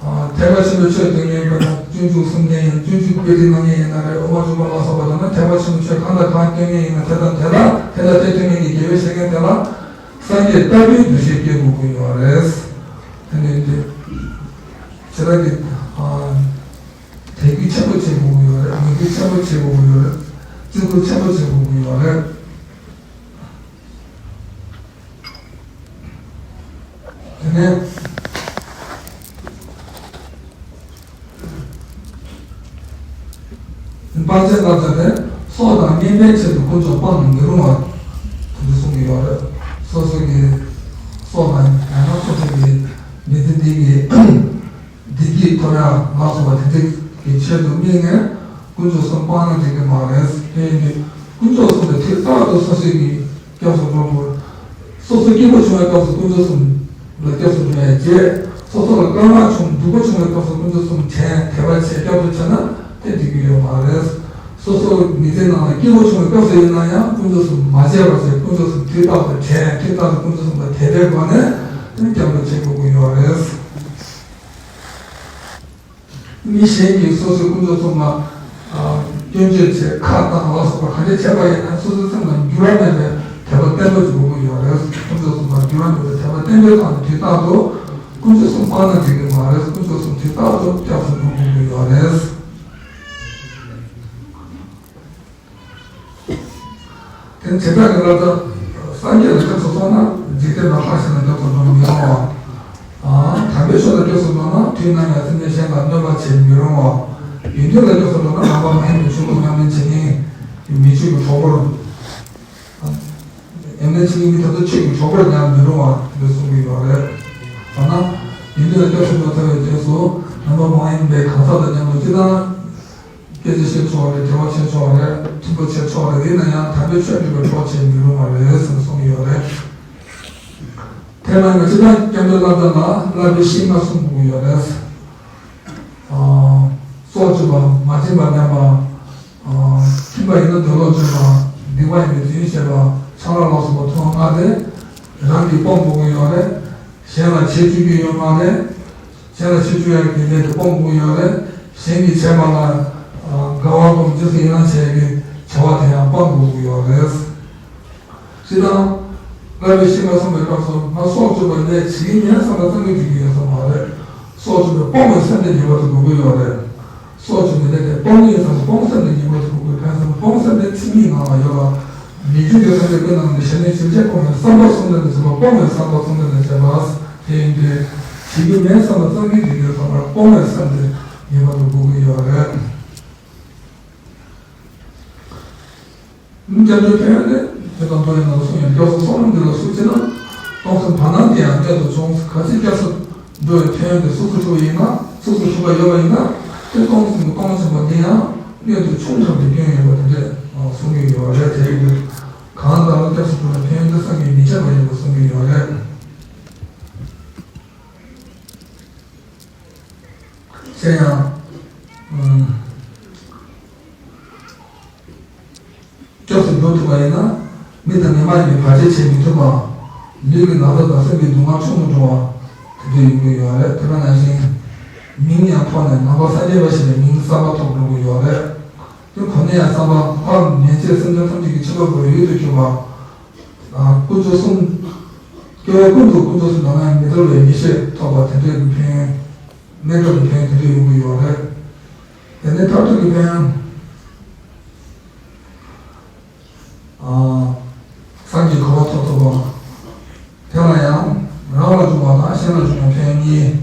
ཨ། ཐེག་པ་ཆེན་པོའི་ཆོས་སྟོན་མཁན་དཔེར་ན་སྤྱོད་འཇུག་གསུང་མཁན་ཡིན། སྤྱོད་འཇུག་དཔེ་ཁྲིད་གནང་མཁན་ཡིན་ན་རེད། དབུ་མ་འཇུག་པ་ལ་སོགས་པ་དང་ནི། ཐེག་པ་ཆེན་པོའི་ཆོས་གང་དང་གང་སྟོན་མཁན་ཡིན་ན། དེ་དང་དེ་ལ་དེ་ལ་དེ་སྟོན་མཁན་གྱི་དགེ་བའི་བཤེས་གཉེན་དེ་ལ་སངས་རྒྱས་ལྟ་བུའི་འདུ་ཤེས་སྐྱེ་དགོས་ཀྱི་ཡོད་རེད། དེ་ནི་འདི་ཁྱེད་རང་གི། ཨ། དད་གུས་ཆེན་པོ་བྱེད་དགོས་ཀྱི་ཡོད་རེད། མོས་གུས་ཆེན་པོ་བྱེད་དགོས་ཀྱི་ཡོད་རེད། བརྩི་བཀུར་ཆེན་པོ་བྱེད་དགོས་ཀྱི་ཡོད་རེད། དེ་ནས་སྤང་བྱའི་བསླབ་བྱ་དེ། སྲོག་དང་གཉེན་པོའི་ཆེད་དུ་དཀོན་མཆོག་སྤང་མི་རུང་བ་དེ་འདྲ་གསུང་གི་ཡོད་རེད། སོ་སོ་གི་སྲོག་དང་ཡང་ན་སོ་སོ་གི་མི་ཚེ་འདི་གི་བདེ་སྐྱིད་ཐོབ་ཡག་ལ་སོགས་པ་དེ་འདྲ་གི་ཆེད་དུ་དམིགས་ནས་དཀོན་མཆོག་གསུམ་སྤང་ན་འགྲིག་གི་མ་རེད། དེ་ཡིན་དུས་དཀོན་མཆོག་གསུམ་དེ་དུས་རྟག་ཏུ་སོ་སོ་གི་སྐྱབས་སུ་འགྲོ་དགོས། སོ་སོ་སྐྱིད་པོ་བྱུང་བའི་སྐབས་སུ་དཀོན་མཆོག་གསུམ་ལ་སྐྱབས་སུ་འགྲོ་ཡ་བྱས། སོ་སོ་ལ་དཀའ་ངལ་བྱུང་ སྡུག་པོ་བྱུང་བའི་སྐབས་སུ་དཀོན་མཆོག་གསུམ་དྲན། དད་པ་བྱས་སྐྱབས་སུ་མཆི་ན་དེ་འགྲིག་གི་ཡོད་མ་རེད། སོ་སོ་མི་ཚེའི་ནང་ལ་སྐྱིད་པོ་བྱུང་བའི་སྐབས་སུ་ཡིན་ན་ཡང་དཀོན་མཆོག་གསུམ་མ་བརྗེད་པ་བྱས། དཀོན་མཆོག་གསུམ་དུས་རྟག་ཏུ་དྲན། དུས་རྟག་ཏུ་དཀོན་མཆོག་གསུམ་ལ་དད་པའི་སྒོ་ནས་དེ་སྐྱབས་སུ་མཆི་དགོས་ཀྱི་ཡོད་རེད། མི་གཞན་གྱིས་སོ་སོའི་དཀོན་མཆོག་གསུམ་ལ་སྐྱོན་བརྗོད་བྱས། ཁ་བཏང་ལ་སོགས་པ་ག་འདྲ་བྱས་པ་ཡིན་ན་སོ་སོའི་སེམས་ལ་འགྱུར་བ་མེད་པའི་དད་པ་བརྟན་པོ་ཞིག་དགོས་ཀྱི་ཡོད་རེད། དཀོན་མཆོག་གསུམ་ལ་འགྱུར་བ་མེད་པའི་དད་པ་བརྟན་པོའི་ཐོག་ནས་དུས་རྟག་ཏུ་དཀོན་མཆོག་གསུམ་སྤངས་ན་འགྲིག་གི་མ་རེད། དཀོན་མཆོག་གསུམ་དུས་རྟག་ཏུ་སྐྱབས་སུ་འགྲོ་དགོས་ཀྱི་ཡོད་རེད། དེ་ནི་བྱེ་བྲག་གི་བསླབ་བྱ། སངས་རྒྱས་ལ་སྐྱབས་སུ་སོང་ན་འཇིག་རྟེན་པ་ལྷ་གཞན་ལ་སྐྱབས་སུ་འགྲོ་མི་རུང་བ། དམ་པའི་ཆོས་ལ་སྐྱབས་སུ་འགྲོ་ན་དུས་ནམ་ཡང་སེམས་ཅན་གཞན་ལ་གནོད་པ་བྱེད་མི་རུང་བ། ཡོན་ཏན་ལ་སྐྱབས་སུ་འགྲོ་ན་ནང་པ་མ་ཡིན་པའི་ཆོས་ལུགས་ཉམས་ལེན་བྱེད་མཁན་མི་ཆོས་ཀྱི་གྲོགས་པོར། ཉམས་ལེན་བྱེད་མཁན་མི་དེ་ཚོ་ཆོས་ཀྱི་གྲོགས་པོར་ཉམས་མི་རུང་བ་དེ་འདྲ་གསུང་གི་ཡོད་རེད། ཐ་ན་ཡོན་ཏན་ལ་སྐྱབས་སུ་འགྲོ་ཚར་བའི་རྗེས་སུ་ནང་པ་མ་ཡིན་པའི་གང་ཟག་དང་མཉམ་དུ་སྤྱིར་བཏང་། སྐད་ཆ་བཤད་ཆོག་རེད། དྲི་བ་བྱེད་ཆོག་རེད། ཁྲིམས་པ་བྱེད་ཆོག་རེད། ཡིན་ན་ཡང་དམ་པའི་ཆོས་སྒྲུབ་པའི་གྲོགས་བྱེད་མི་རུང་བ་རེད་ཟེར་ནས་གསུངས་ཡོད་རེད། དེ་ལ་ང་ཚོས་སྐྱབས་འགྲོའི་བསླབ་བྱ་ལ་བསླབ་པའི་གཞི་ལྔ་གསུངས་དགོས་ཡོད་རེད། སྲོག་གཅོད་པ། མ་བྱིན་པ་ཉམས་པ། ཁྱིམ་པ་ཡིན་ན་འདོད་ལོག་སྤྱོད་པ། སྡིག་པ་ཡིན་པའི་རྫུན་བཤད་པ། ཆང་རག་ལ་སོགས་པ་འཐུང་བ་ལྔ་དེ་རང་གིས་སྤོང་དགོས་ཀྱི་ཡོད་རེད། གཞན་ལ་བྱེད་བཅུག་གི་ཡོད་མ་རེད། གཞན་ལ་བྱེད་བཅུག་ཡག་གི་ལས་དེ་སྤོང་དགོས་ཡོད་རེད། གཞན་གྱིས་བྱས་པ་ལ་དགའ་བ་སྒོམ་རྗེས་སུ་ཡི་རང་བྱེད་ཡག་གི་བྱ་བ་དེ་ཡང་སྤང་དགོས་ཀྱི་ཡོད་རེད། སྤྱིར་བཏང་བསླབ་པའི་གཞི་ལྔ་གསུངས་པའི་སྐབས་སུ་ང་སྲོག་གཅོད་པའི་ལས་བྱེད་ཀྱི་མིན་བསམ་པ་ཙམ་གྱིས་འགྲིག་གི་ཡོད་ས་མ་རེད། སྲོག་གཅོད་པའི་སྤོང་བའི་སེམས་དེ་ངེས་པར་དུ་དགོས་ཀྱི་ཡོད་རེད། སྲོག་གཅོད་པའི་ལས་དེ་སྤོང་ངེས་བསམ་པ་སྤོང་སེམས་དེ་ངེས་པར་དུ་དགོས་ཀྱི་ཕན་ཚུན་སྤོང་སེམས་དེ་ཚིག་གཉིས་ནང་ལ་ཡོད་ལ། མི་རྒྱུ་དེ་སེམས་དེ་ཀུན་ནང་ནས་གཞན་ལས་གཞན་གཅེས་སྤོང་བའི་བསམ་པ་གསུམ་ལྡན་དུ་བྱེད་པ་སྤོང་བའི་བསམ་པ་གསུམ་ལྡན་དུ་བྱེད་པ་དེ་ཡིན་དུས་བྱེད་ཀྱི་མིན་བསམ་པ་ཙམ་གྱིས་འགྲིག་གི་ཡོད་ས་མ་རེད། སྤོང་བའི་སེམས་དེ་ངེས་པར་དུ་དགོས་ཀྱི་ཡོད་རེད། སྐྱབས་འགྲོའི་ཕན་ཡོན་དེ་དེ་དང་དོ་ཡིན་ནོ་གསུངས་ཡོད། སྐྱབས་སུ་སོང་རུང་འདི་ལ་སུ་སྐྱེས་ན་སྟོང་གསུམ་བར་སྣང་དེ་ཡང་གནད་དུ་བྱུང་། གལ་སྲིད་སྐྱབས་སུ་འགྲོ་བའི་ཕན་ཡོན་དེ་གཟུགས་སུ་ཞུགས་པ་ཡིན་ན། གཟུགས་སུ་ཞུགས་པ་ཡོད་པ་ཡིན་ན་དེ་སྟོང་གསུམ་གྱི་སྟོང་ཆེན་པོ་འདི་ཡང་གནད་དུ་ཆུང་ཙམ་གྱི་སྐྱོན་ཡོད་པ་དེ་འདྲས་གསུང་གི་ཡོད་རེད། དེ་ཡིན་དུས་གང་ལྟར་སྐྱབས་སུ་འགྲོ་བའི་ཕན་ཡོན་དེ་བསམ་གྱིས་མི་ཁྱབ་པ་ཡིན་པ་གསུང་གི་ཡོད་རེད། གཞན་ཡང་། ཨུམ། སྐྱབས་སུ་འགྲོ་ཐུབ་པ་ཡིན་ན། མི་དང་མི་མ་ཡིན་པའི་བར་ཆད་བྱེད་མི་ཐུབ་པ། ལུས་ཀྱི་ན་ཚ་དང་སེམས་ཀྱི་སྡུག་བསྔལ་ཆུང་དུ་འགྲོ་བ། དེ་འདྲ་ཡོང་གི་ཡོད་རེད། དེ་ག་ནང་བཞིན། མིང་ཡང་ཐོགས་ནས་ནང་པ་སངས་རྒྱས་པ་ཞེས་པའི་མིང་གསར་པ་ཐོབ་འགྲོ་གི་ཡོད་རེད། དེ་གོ་ནས་ཡང་བསམ་པ་ལྷར་མི་འཇིགས་སེམས་ཅན་ཐམས་ཅད་ཀྱི་འཆི་འཕོ་བའི་ཡུལ་དུ་གྱུར་པ། དཀོན་མཆོག་གསུམ། སྐྱེ་བ་ཀུན་ཏུ་དཀོན་མཆོག་གསུམ་ལ་སྔར་མི་འབྲལ་བའི་ཡེ་ཤེས་ཐོབ་པ་དེ་འདྲའི་ཕན་ཡོན། རྣལ་འབྱོར་གྱི་ཕན་ཡོན་དེ་འདྲ་ཡོང་གི་ཡོད་རེད། དེ་ནས་མཐར་ཐུག་གི་ཕན་ཡོན། ཨ། སངས་རྒྱས་གོ་འཕང་ཐོབ་ཐུབ་པ། དེ་ལ་ཡང་རང་ལ་བྱུང་བ་དང་གཞན་ལ་བྱུང་བའི་ཕན་ཡོན་གཉིས།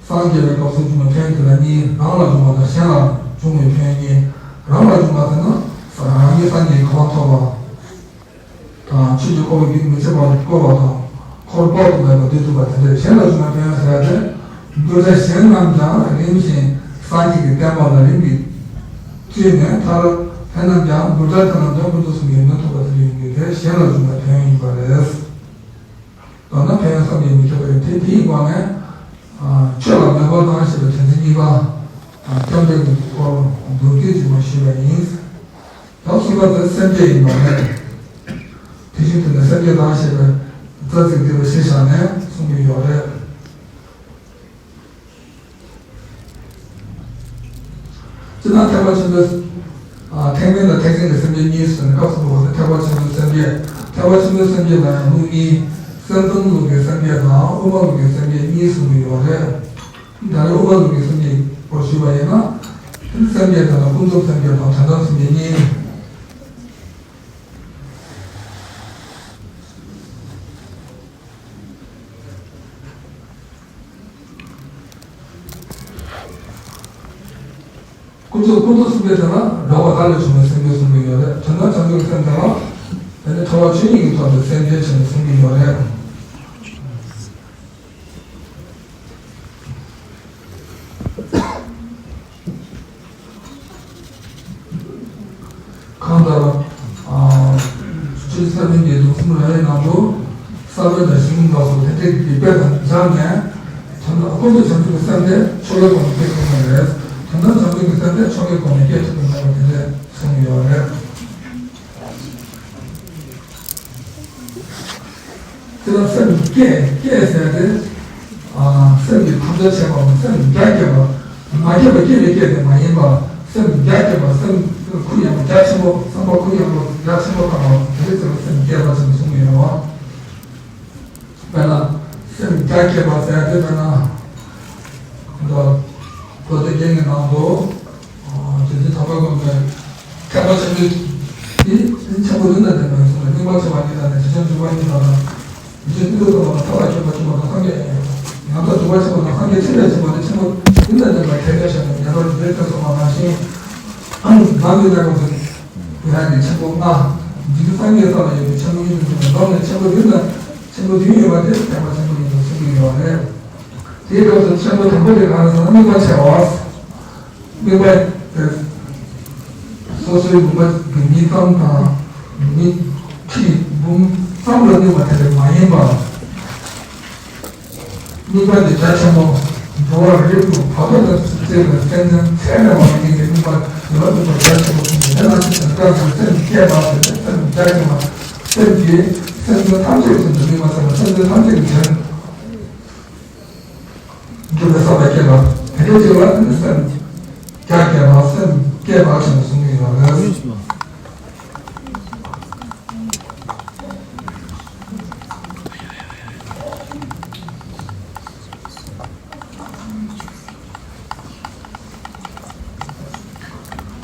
སངས་རྒྱས་པའི་སྐབས་སུ་བྱུང་བའི་ཕན་ཡོན་དེ་ལ་གཉིས། རང་ལ་བྱུང་བ་དང་གཞན་ལ་བྱུང་བའི་ཕན་ཡོན་གཉིས། རང་ལ་བྱུང་བ་དེ་ནི་རང་ཉིད་སངས་རྒྱས་ཀྱི་གོ་འཕང་ཐོབ་པ། དང་ཆོས་ཀྱི་འཁོར་ལོ་རྒྱུན་མི་ཆད་པར་བསྐོར་བ་དང་འཁོར་དཔག་ཏུ་མེད་པར་སྡུད་ཐུབ་པ་དེ་འདྲ། གཞན་ལ་བྱུང་བའི་ཕན་ཡོན་ཟེར་ཡ་དེ། གདུལ་བྱ་གཞན་རྣམས་ཀྱང་རིམ་བཞིན་སངས་རྒྱས་ཀྱི་བསྟན་པ་ལ་རིམ་གྱིས་བཅོས་ནས་མཐར་དེ་རྣམས་ཀྱང་གདུལ་བྱ་དེ་རྣམས་ཀྱང་ཀུན་ཏུ་གསུམ་གྱི་ཡོན་ཏན་ཐོབ་པ་དེ་འདྲ་ཡོང་གི་དེ་གཞན་ལ་བྱུང་བའི་ཕན་ཡོན་ཡིན་པ་རེད། མདོར་ན་ཕན་ཡོན་བསམ་གྱིས་མི་ཁྱབ་པ་ཡོད་དེ། དེའི་སྒོ་ནས་ཆོས་ལ་མོས་པ་དང་ཞེས་པའི་དོན་ཚན་གཉིས་པ་སྐྱབས་འགྲོའི་སྐོར་མདོར་བསྡུས་ཅིག་མ་ཞུས་པ་ཡིན། ད་གསུམ་པ་དེ་སེམས་བསྐྱེད་ཡིན་པ་རེད། དེ་བཞིན་དུ་ནི་སེམས་བསྐྱེད་དང་ཞེས་པའི་རྩ་ཚིག་འདི་ལ་གཞི་བཞག་ནས་གསུང་གི་ཡོད་རེད། སྤྱིར་བཏང་ཐེག་པ་ཆེན་པོའི། ཨ། ཐེག་དམན་དང་ཐེག་ཆེན་གྱི་སེམས་བསྐྱེད་གཉིས་སུ་ནི་སྐབས་སུ་བབས་པ་དེ་ཐེག་པ་ཆེན་པོའི་སེམས་བསྐྱེད། ཐེག་པ་ཆེན་པོའི་སེམས་བསྐྱེད་ལ་ཡང་ལུགས་གཉིས། སེམས་ཙམ་ལུགས་ཀྱི་སེམས་བསྐྱེད་དང་དབུ་མ་ལུགས་ཀྱི་སེམས་བསྐྱེད་གཉིས་གསུངས་ཀྱི་ཡོད་རེད། ད་རེས་དབུ་མ་ལུགས་ཀྱི་སེམས་བསྐྱེད་སྐོར་ཞུས་པ་ཡིན་ན། དེ་ནི་སེམས་བསྐྱེད་དེ་ལ་ཀུན་རྫོབ་སེམས་བསྐྱེད་དང་དོན་དམ་སེམས་བསྐྱེད་གཉིས། ཀུན་རྫོབ་ཀུན་རྫོབ་སེམས་བསྐྱེད་དེ་ལ་དགའ་བ་དག་ལས་བྱུང་བའི་སེམས་བསྐྱེད་གསུངས་ཀྱི་ཡོད་རེད། དོན་དམ་བྱང་ཆུབ་ཀྱི་སེམས་དེ་ལ་དེ་ནི་ཕྲ་བ་ཆོས་ཉིད་ཀྱི་ཐོག་ནས་སེམས་བསྐྱེད་བྱས་ནས་གསུངས་ཀྱི་ཡོད་རེད། གང་ལྟར། ཨ། སྤྱིར་ས་བོན་གྱི་གདུང་སེམས་རང་ཡན་ནང་དུ་ས་བོན་དང་ཞིང་ལ་སོགས་དེ་འདྲའི་གི་དཔེ་དང་སྦྱར་ནས། དོན་ ཀུན་རྫོབ་བྱང་ཆུབ་ཀྱི་སེམས་དེ་ཕྱོགས་ལས་གོང་ནས་སྐྱེ་ཐུབ་ཀྱི་མེད་པ་རེད། དོན་དམ་བྱང་ཆུབ་ཀྱི་སེམས་དེ་ཕྱོགས་ལས་གོང་ནས་སྐྱེ་ཐུབ་ཀྱི་མེད་པ་དེ་འདྲ་གསུངས་ཡོད་རེད། དེ་ལ་སེམས་བསྐྱེད། བསྐྱེད་ཟེར་ཏེ། ཨ། སེམས་ཀྱི་དམ་བཅའ་བྱས་པའམ་སེམས་རྒྱ་བསྐྱེད་པ། མ་བསྐྱེད་པ་བསྐྱེད་པའི་བསྐྱེད་དེ་མ་ཡིན་པ། སེམས་རྒྱ་བསྐྱེད་པ། སེམས་ཁུར་ཡངས་པོ་རྒྱ་ཆེན་པོ། བསམ་པ་ཁུར་ཡངས་པོ་རྒྱ་ཆེན་པོ་བཏང་བ་དེ་ཚོ་ལ་སེམས་བསྐྱེད་པ་ཟེར་ནས་གསུངས་ཡོད་རེད་བ། དཔེར་ན། སེམས་རྒྱ་བསྐྱེད་པ་ཟེར་ཏེ་དཔེར་ན། འདི། བློ་གཏེར་རྒྱན་གྱི་ནང་དུ། རྗེ་བཙུན་དམ་པ་མགོན་པོས་ཐེག་པ་ཆེན་པོའི་དེ་ཆེན་པོ་ཡིན་ན་དེ་མ་ཡིན་གསུངས་ནས། སྙིང་པོ་ཆེ་བ་ཉིད་དང་ནི། ཇི་ལྟར་འཇུག་པ་ཉིད་དང་ནི། ཇི་ལྟར་ཐུབ་པ་དང་ཐར་པ་ཁྱད་པར་ཆེན་པོ་དང་སངས་རྒྱས་ཡང་དག་འཇུག་པ་ཆེན་པོ་དང་སངས་རྒྱས་ཆེ་བས་ཆེན་པོ་དེ་ཆེན་པོ་ཡིན་ན་དེ་མ་ཐེག་པ་ཆེན་པོ་ཉན་ཐོས་རྗེ་བཙུན་གསུངས་པ་ནང་བཞིན། ནང་གི་ནང་གི་ཡང་ནི་ཆེན་པོ་ལྔ། འཇིག་རྟེན་སངས་རྒྱས་ས་ལ་ཡོད་པའི་ཆེན་པོ་ཉིད་དུ་འཇུག་པའི་ལམ་ནས་ཆེན་པོ་བདུན་དང་ཆེན་པོ་བདུན་ཡོད་པ་དེ་ཐེག་པ་ཆེན་པོ་ཉིད་དུ་གསུངས་ཀྱི་ཡོད་རེད། དེའི་སྐབས་སུ་ཆེན་པོ་དང་པོ་དེ་གང་རེད་ཟེར་ན་དམིགས་པ་ཆེ་བ། དམིགས་པ་དེ་སོ་སོའི་ལུང་པ་གི་མི་ཙམ་དང་མི་ཁྲི་འབུམ་ཙམ་ལ་དམིགས་པ་དེ་མ་ཡིན་པ། དམིགས་པ་དེ་རྒྱ་ཆེན་པོ། འགྲོ་བ་རིགས་དྲུག་བར་དོ་དང་བཅས་པའི་སེམས་ཅན་ཚད་མེད་པ་ལ་དམིགས་པའི་དམིགས་པ་ལ་དམིགས་པ་རྒྱ་ཆེན་པོ་གསུངས་ཏེ། དེ་ལ་ཆེས་ཆེར་སྐབས་སུ་སེམས་བསྐྱེད་པ་ཟེར་ཏེ། སེམས་རྒྱ་ཆེན་པོ། སེམས་ཀྱིས་སེམས་ཅན་ཐམས་ཅད་ཀྱི་དོན་དུ་དམིགས་པ་ཟེར་བ། སེམས་ཅན་ཐམས་ཅད་ཀྱི་དོན། འགྲུབ་པའི་བསམ་པ་བསྐྱེད་པ། དེ་འདྲ་བྱེད་པ་ནི་སེམས་རྒྱ་བསྐྱེད་པ། སེམས་བསྐྱེད་པ་ཞེས་གསུངས་ཀྱི་ཡོད་རེད།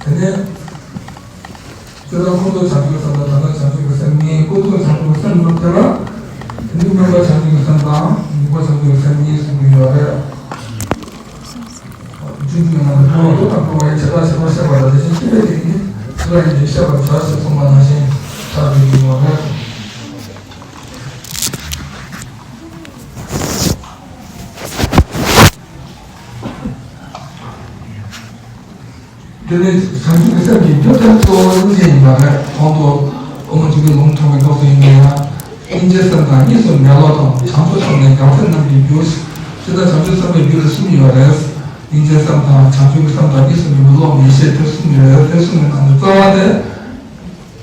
དེ་ནས། སྤྱིར་བཏང་ཀུན་རྫོབ་བྱང་ཆུབ་སེམས་དང་དོན་དམ་བྱང་ཆུབ་ཀྱི་སེམས་གཉིས། ཀུན་རྫོབ་བྱང་ཆུབ་སེམས་ལ་དེ་ལ། དེ་ནི་སྨོན་པ་བྱང་ཆུབ་ཀྱི་སེམས་དང་འཇུག་པ་བྱང་ཆུབ་ཀྱི་སེམས་གཉིས་གསུངས་ཀྱི་ཡོད་རེད། རྗེ་བཙུན་མི་ལ་ནི་འགྲོ་བ་དང་འགྲོ་བ་ཡི་བྱེ་བྲག་ཕྱེ་བར་བཤད་པ་དང་། དེ་བཞིན་གཤེགས་པའི་སྡེ་གཉིས་ཕྱེ་བ་ཡིན་ཞེས་བཤད་པར་བྱ་ཞེས་གསུངས་པ་ནང་བཞིན་ཆགས་ཀྱི་ཡོད་རེད། དེ་ནི་བྱང་ཆུབ་ཀྱི་སེམས་ཀྱི་རྒྱུ་དེ་གཙོ་བོ་སྙིང་རྗེ་ཡིན་པ་རེད། གོང་དུ་ཨོ་མོ་ཅིག་གི་ལུང་དྲངས་པའི་སྐབས་སུ་ཡིན་ན་ཡང་། སྙིང་རྗེའི་སེམས་དང་གཉིས་སུ་མེད་བློ་དང་། བྱང་ཆུབ་སེམས་ནི་རྒྱལ་སྲས་རྣམས་ཀྱི་རྒྱུ། ཇི་ལྟར་བྱང་ཆུབ་སེམས་དཔའི་རྒྱུ་ལ་གསུམ་ཡོད་རེད། སྙིང་རྗེའི་སེམས་དང་། བྱང་ཆུབ་ཀྱི་སེམས་དང་། གཉིས་སུ་མེད་པའི་བློ། ངེས་ཤེས། དེ་གསུམ་ཡོད་རེད། དེ་གསུམ་གྱི་ནང་ནས་རྩ་བ་དེ།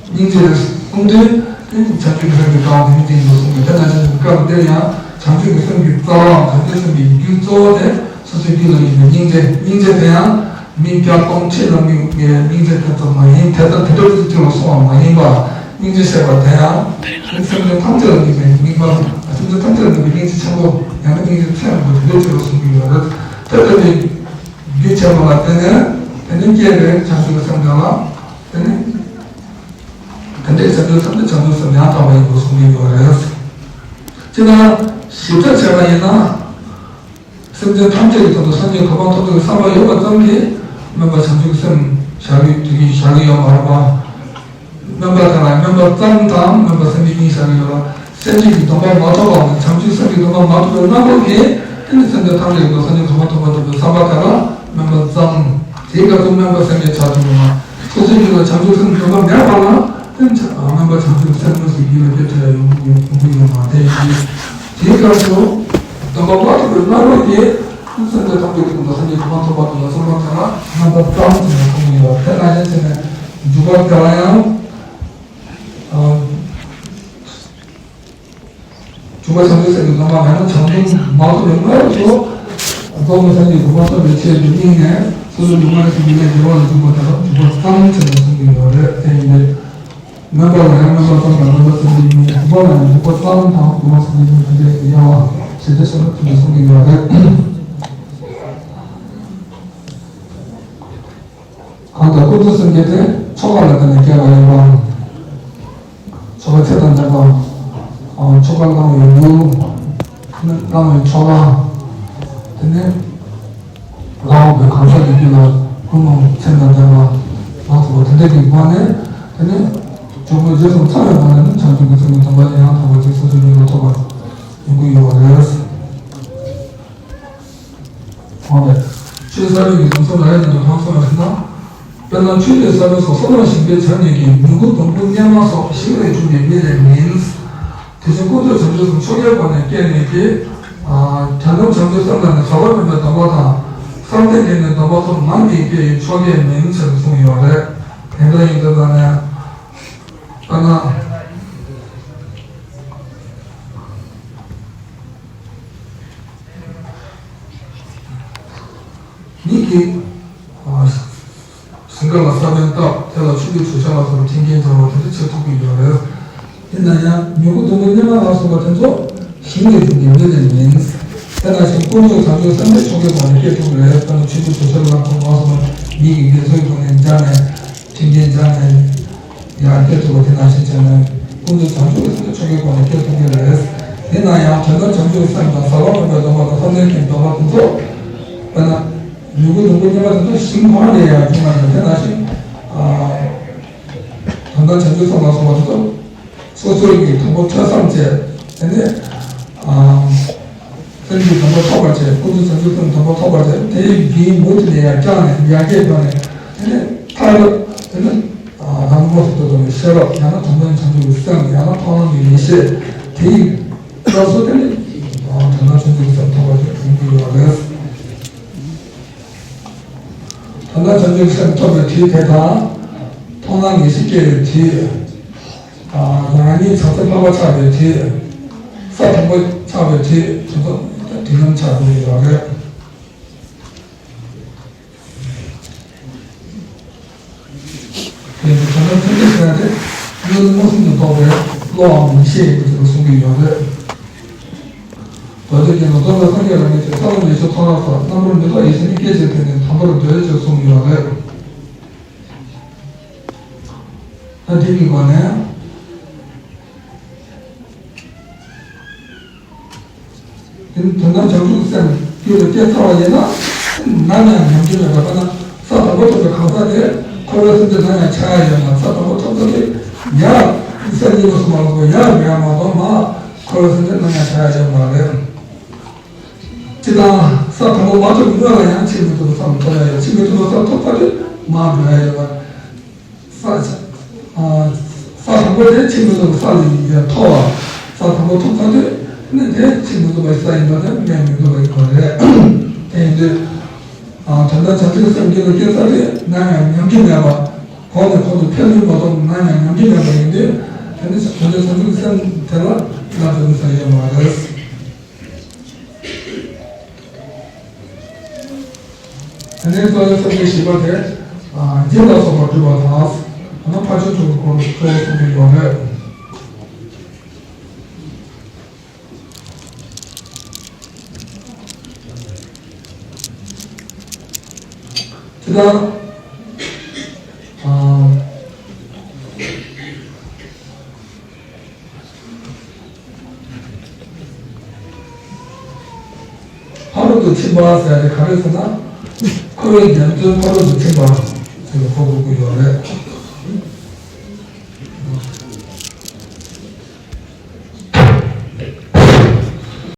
སྙིང་རྗེ་རེད་གསུངས་དུས། དེ་ནི་བྱང་ཆུབ་ཀྱི་སེམས་ཀྱི་རྩ་བ་དེ་ནི་དེ་ཡིན་པར་གསུངས་ཏེ། དེ་ནང་བཞིན་དུ་སྐབས་འདིར་ཡང་བྱང་ཆུབ་ཀྱི་སེམས་ཀྱི་རྩ་བའམ་བྱང་ཆུབ་སེམས་ཀྱི་རྒྱུ་གཙོ་བོ་དེ་སོ་སོའི་རྒྱུད་ལ་ཡོད་པའི་སྙིང་རྗེ། སྙིང་རྗེ་དེ་ཡང་མི་བརྒྱ་སྟོང་ཁྲི་ལ་དམིགས་པའི་སྙིང་རྗེ་དེ་ཙམ་མ་ཡིན། དེ་ལྟར་དེ་འདྲ་ཅིག་གཅིག་ལ་སོང་བ་མ་ཡིན་པ། སྙིང་རྗེ་ཞེས་པ་དེ་ཡང་སེམས་ཅན་ཐམས་ཅད་ལ་དམིགས་པའི་དམིགས་པ། སེམས་ཅན་ཐམས་ཅད་ལ་དམིགས་པའི་སྙིང་རྗེ་ཆེན་པོ། ཡང་ན་སྙིང་རྗེ་ཚད་མེད་པ་དེ་འདྲ་ཅིག་ལ་གསུངས་ཀྱི་ཡོད་རེད། དེ་ལྟ་བུའི་རྒྱུ་ཆེན་པོ་ལ་བརྟེན་ནས་དེ་ནི་སྐྱེས་པའི་བྱང་ཆུབ་ཀྱི་སེམས་དེ་ལ། དེ་ནི། དེ་འདྲའི་བྱང་ཆུབ་སེམས་དེ་བྱང་ཆུབ་སེམས་ཡང་དག་པ་ཡིན་པར་གསུངས་ཀྱི་ཡོད་རེད། སྤྱིར་ན་ཞིབ་ཕྲ་བྱས་པ་ཡིན་ན། སེམས་ཅན་ཐམས་ཅད་ཀྱི་དོན་དུ་སངས་རྒྱས་གོ་འཕང་ཐོབ་ཐུབ་པའི་བསམ་པ་ཡོད་པ་ཙམ་གྱིས་སྨོན་པ་བྱང་ཆུབ་ཀྱི་སེམས་བཞག་གི་དེ་གཉིས་བཞག་གི་ཡོད་མ་རེད་པ། སྨོན་པ་དེ་ལ་སྨོན་པ་ཙམ་དང་སྨོན་པ་སེམས་བསྐྱེད་གཉིས་བཞག་གི་ཡོད་ལ། སེམས་བསྐྱེད་ཀྱི་སྡོམ་པ་མ་ཐོབ་པའམ་བྱང་ཆུབ་སེམས་ཀྱི་སྡོམ་པ་མ་ཐོབ་པའི་རྣམ་པ་གིས་དེ་ནི་སེམས་ཅན་ཐམས་ཅད་ཀྱི་དོན་དུ་སངས་རྒྱས་གོ་འཕང་ཐོབ་པར་འདོད་པའི་བསམ་པ་དེ་ལ་སྨོན་པ་ཙམ། དེའི་སྐབས་སུ་སྨོན་པ་སེམས་བསྐྱེད་བྱ་ཐུབ་པ། སོ་སོའི་རྒྱུད་ལ་བྱང་ཆུབ་སེམས་སྡོམ་པ་མེད་པ་ལ་དེ་ནི་སྨོན་པ་བྱང་ཆུབ་སེམས་དངོས་སུ་རྒྱུད་ལ་སྐྱེ་ཐུབ་ཡ་ཡོང་ཡོང་གི་ཡོད་མ་རེད། དེའི་སྐབས་སུ་སྡོམ་པ་མ་ཐོབ་པའི་རྣམ་པ་གིས་སེམས་ཅན་ཐམས་ཅད་ཀྱི་དོན་དུ་སངས་རྒྱས་གོ་འཕང་ཐོབ་པར་འདོད་པའི་བསམ་པ་དེ་ལ་སྨོན་པ་ཙམ་ཞེས་གསུངས་ཡོད། དེ་ནང་བཞིན་བྱས་ནས་འཇུག་པ་དེ་ལ་ཡང་། འཇུག་པ་བྱང་ཆུབ་སེམས་ཀྱི་སྡོམ་པ་མེད་ན་བྱང་སྡོམ་མ་ཐོབ་པའི་སྔ་རོལ་དུ། རྫོགས་པའི་སངས་རྒྱས་གོ་འཕང་ཐོབ་པའི་ཆེད་དུ་སྙིང་ནས་སོ་སོའི་སྡུག་བསྔལ་ཞི་བའི་ལས་དགེ་བ་ལ་འཇུག་པ་དེ་ལ་འཇུག་པ་ཙམ་ཞེས་གསུངས་ཀྱི་ཡོད་རེད། དེ་ཡིན་ཏེ། སྨོན་པ་ལ་ཡང་སྨོན་པ་ཙམ་དང་སྨོན་པ་ཙམ་གྱི་སྙིང་ནས། འཇུག་པ་ལ་ཡང་འཇུག་པ་ཙམ་དང་འཇུག་པ་ཙམ་གྱི་སྙིང་དེ་འདྲའི་དབྱེ་བ་ཞེས་བྱ་བ་དེ་འདྲ་གསུངས་ཀྱི་ཡོད་རེད། གང་ལྟར་ཀུན་རྫོབ་སེམས་བསྐྱེད་དེ་ཆོ་ག་ལ་བརྟེན་ནས་སྐྱེ་བ་ཡིན་པའམ། ཆོ་ག་ཚེ་དང་ལྡན་པ། ཆོ་ག་བླང་བའི་ལུགས། བླང་བའི་ཆོ་ག། དེ་ནས་བླང་བའི་གང་ཟག་གི་རྒྱུད་ལ་ཀུན་སློང་སེམས་དང་ལྡན་པ་ལ་སོགས་པ་དེ་འདྲ་གི་སྒོ་ནས། དེ་ནས་གྱོང་པོ་རྗེས་སུ་ཚང་བའི་སྒོ་ནས་ནི་བྱང་ཆུབ་ཀྱི་སེམས་ཀྱི་སྡོམ་པ་ཡང་དག་པ་ཅིག་སོ་སོའི་རྒྱུད་ལ་ཐོབ་པ་ཡོང་གི་ཡོད་པ་རེད། འོ་ལེ། ཆོས་ས་རིགས་ཀྱི་ལུང་ཚོ་ལ་ཡང་དུ་གང་གསུངས་པ་ཞེ་ན། དཔེར་ན་ཆུ་ཡི་ས་བོན་སོགས་སོ་ནམ་ཞིང་པས་བྱ་ནས་ཀྱི་མྱུ་གུ་སྡོང་བུ་སྙེ་མ་སོགས་ཞིང་ལས་བྱུང་བའི་མི་ལས་མིན། དེ་བཞིན་ཀུན་རྫོབ་བྱང་ཆུབ་སེམས་ཆོ་གའི་སྒོ་ནས་སྐྱེས་ནས་ཀྱི། དོན་དམ་བྱང་ཆུབ་སེམས་ལ་ནི་ཟག་པ་མེད་པའི་སྡོམ་པ་དང་། བསམ་གཏན་གྱི་ནི་སྡོམ་པ་ཐོབ་ནམ་ཡིན་སྐྱེ་བའི་ཆོས་བརྒྱད་མིན་ཞེས་གསུངས་ཡོད་རེད། དེ་འདྲ་ཡིན་དུས་ཙང་ནས་དཔེར་ན། མིག་གིས། ཞིང་ཁམས་ལ་ས་བོན་བཏབ། དེ་ལ་ཆུ་རྒྱུ་དྲོད་ཆང་ལ་སོགས་པ་འཐེན་འཁྱེར་བྱ་བ་དེ་འདྲ་བྱེད་ཐུབ་ཀྱི་ཡོད་རེད། ཡིན་ན་ཡང་མྱུ་གུ་ཟླུམ་པོ་སྙེ་མ་ལ་སོགས་པ་དེ་ཚོ་ཞིང་ལས་འབྱུང་གི་མེ་ལས་མིན། དེ་ནང་བཞིན་ཀུན་རྫོབ་བྱང་ཆུབ་སེམས་དེ་ཆོས་ཀྱི་སྒོ་ནས་སྐྱེ་ཐུབ་ཀྱི་རེད། དཔེར་ན་ཆུ་རྒྱུ་དྲོད་ཆང་ལ་སོགས་པ་སོགས་མིག་གིས་འདི་ཚོའི་སྒོ་ནས་སྦྱར་ནས་འཐེན་འཁྱེར་སྦྱར་ནས་ཡར་སྐྱེ་ཐུབ་པ་དེ་ནང་བཞིན་བྱས་ནས་ཀུན་རྫོབ་བྱང་ཆུབ་ཀྱི་སེམས་དེ་ཆོས་ཀྱི་སྒོ་ནས་སྐྱེ་ཐུབ་ཀྱི་རེད། ཡིན་ན་ཡང་དོན་དམ་བྱང་ཆུབ་སེམས་དང་ཟག་པ་མེད་པའི་སྡོམ་པ་དང་བསམ་གཏན་གྱི་སྡོམ་པ་དེ་ཚོ་དཔེར་ན། མྱུ་གུ་ཟླུམ་པོ་སྙེ་མ་དེ་ཚོ་ཞིང་མང་ནས་ཡང་བྱུང་བ་ཡིན། དེ་ནང་བཞིན། དོན་དམ་བྱང་ཆུབ་སེམས་ལ་སོགས་པ་དེ་ཚོ་སོ་སོའི་གི་དང་པོ་ཐོས་བསམ་བྱས། དེ་ནས། སེམས་ཀྱི་དང་པོ་ཐོབ་པར་བྱས། ཀུན་རྫོབ་བྱང་ཆུབ་སེམས་དང་པོ་ཐོབ་པར་བྱས། དེའི་རྒྱུན་མུ་མཐུད་ནས་ཡར་བསྐྱངས་ནས་ཡར་རྒྱས་བཏང་ནས། དེ་ནས་མཐར་དེ་ནས་དང་པོ་དེ་ཚོ་དང་ཤེས་རབ་ཡང་ན་དོན་དམ་བྱང་ཆུབ་ཀྱི་སེམས་ཡང་ན་མཐོང་ལམ་གྱི་ཡེ་ཤེས་དེའི་སྐབས་སུ་དེ་ནས་དོན་དམ་བྱང་ཆུབ་ཀྱི་སེམས་ཐོབ་པར་བྱས་ཡོང་གི་ཡོད་རེད། ད་ལྟ་བྱང་ཆུབ་སེམས་ཐོབ་པའི་དུས་དེ་དང་། མཐོང་ལམ་ངེས་ཤེས་སྐྱེ་བའི་དུས། རང་ཉིད་བྱང་སེམས་ལྷག་པ་ཆགས་པའི་དུས། ས་དང་པོ་ཆགས་པའི་དུས་དེ་ཚོ་དུས་མཉམ་ཆགས་དགོས་ཡོད་རེད། དེ་ཚོ་དོན་དམ་ཐམས་ཅད་ཟེར་ན་དེ་གཉིས་ལ་མངོན་སུམ་དུ་རྟོགས་པའི་བློའམ་ངེས་ཤེས་ཡིན་པ་དེ་ལ་གསུང་གི་ཡོད་རེད། རྡོ་རྗེ་རྒྱན་ལ་རྫོགས་པའི་སངས་རྒྱས་རང་ཉིད་ཀྱི་ས་ལམ་ཡེ་ཤེས་མཐོང་ལམ་སོགས་རྣམ་པར་མི་རྟོག་ཡེ་ཤེས་ནི་སྐད་ཅིག་དེ་ནི་དམ་པར་འདོད་ཅེས་གསུངས་ཡོད་རེད། ད་དེ་གི་སྒོ་ནས། དེ་ནི་དོན་དམ་བྱང་ཆུབ་སེམས་རྒྱུད་ལ་སྐྱེས་ཚར་བ་ཡིན་ན། ནམ་ཡང་ཉམས་རྒྱུ་མེད་པ། དཔེར་ན་ས་དང་པོ་ཐོབ་པའི་གང་ཟག་དེ་འཁོར་བའི་སེམས་ཅན་ནམ་ཡང་ཆགས་ཡ་ཡོད་མ་རེད། ས་དང་པོ་ཐོབ་ཚར་དུས་ཡར་ས་གཉིས་པ་སུ་མ་ལ་སོགས་ཡར་འགྲོ་ཡ་མ་གཏོགས་མར་འཁོར་བའི་སེམས་ཅན་ནམ་ཡང་ཆགས་ཡ་ཡོད་མ་རེད། སྤྱིར་བཏང་ས་དང་པོ་མ་ཐོབ་སྔོན་ལ་ཡང་ཕྱིར་མི་ལྡོག་པའི་ས་ལ་ཐོབ་ཡ་ཡོད། ཕྱིར་མི་ལྡོག་པའི་ས་ཐོབ་ཚར་དུས་མར་འགྲོ་ཡ་ཡོད་པ། ས་ཆ། ས་དང་པོ་དེ་ཕྱིར་མི་ལྡོག་པའི་ས་ལ་ཡིན་པས་ཐོབ་པ། ས་དང་པོ་ཐོབ་ཚར་དུས་ནི་དེ་ཕྱིར་མི་ལྡོག་པའི་ས་ཡིན་པ་དེ་སྨྲས་མི་ཐུབ་པ་ཡིན་པ་རེད། དེ་ཡིན་དུས། དོན་དམ་བྱང་ཆུབ་སེམས་རྒྱུད་ལ་སྐྱེས་ཚར་དུས་ནམ་ཡང་ཉམས་རྒྱུ་མེད་པ། གོང་ནས་གོང་དུ་འཕེལ་རྒྱུ་མ་གཏོགས་ནམ་ཡང་ཉམས་རྒྱུ་མེད་པ་ཡིན་དུས། དེ་ནི་དོན་དམ་བྱང་ཆུབ་སེམས་དེ་ལ་བསླབ་བྱ་ནི་ས་ཡོད་མ་རེད། དེ་ནས་རྩ་བའི་ས་བཅད་བཞི་པ་དེ། རྒྱུད་ལ་སོགས་པ་སྒྲུབ་པ་དང་། ཡང་ན་ཕར་ཕྱིན་དྲུག་གི་སྐོར་གཙོ་བོ་གསུངས་ཀྱི་ཡོད་རེད། དེ་ལྟར། ཕ་རོལ་ཏུ་ཕྱིན་པ་ཟེར་ཏེ་ག་རེ་ཟེར་ན། འཁོར་བའི་འགྲན་བསྡུར་ཕ་རོལ་ཏུ་ཕྱིན་པ་ཟེར་བའི་སྐོར་གོ་གི་ཡོད་རེད།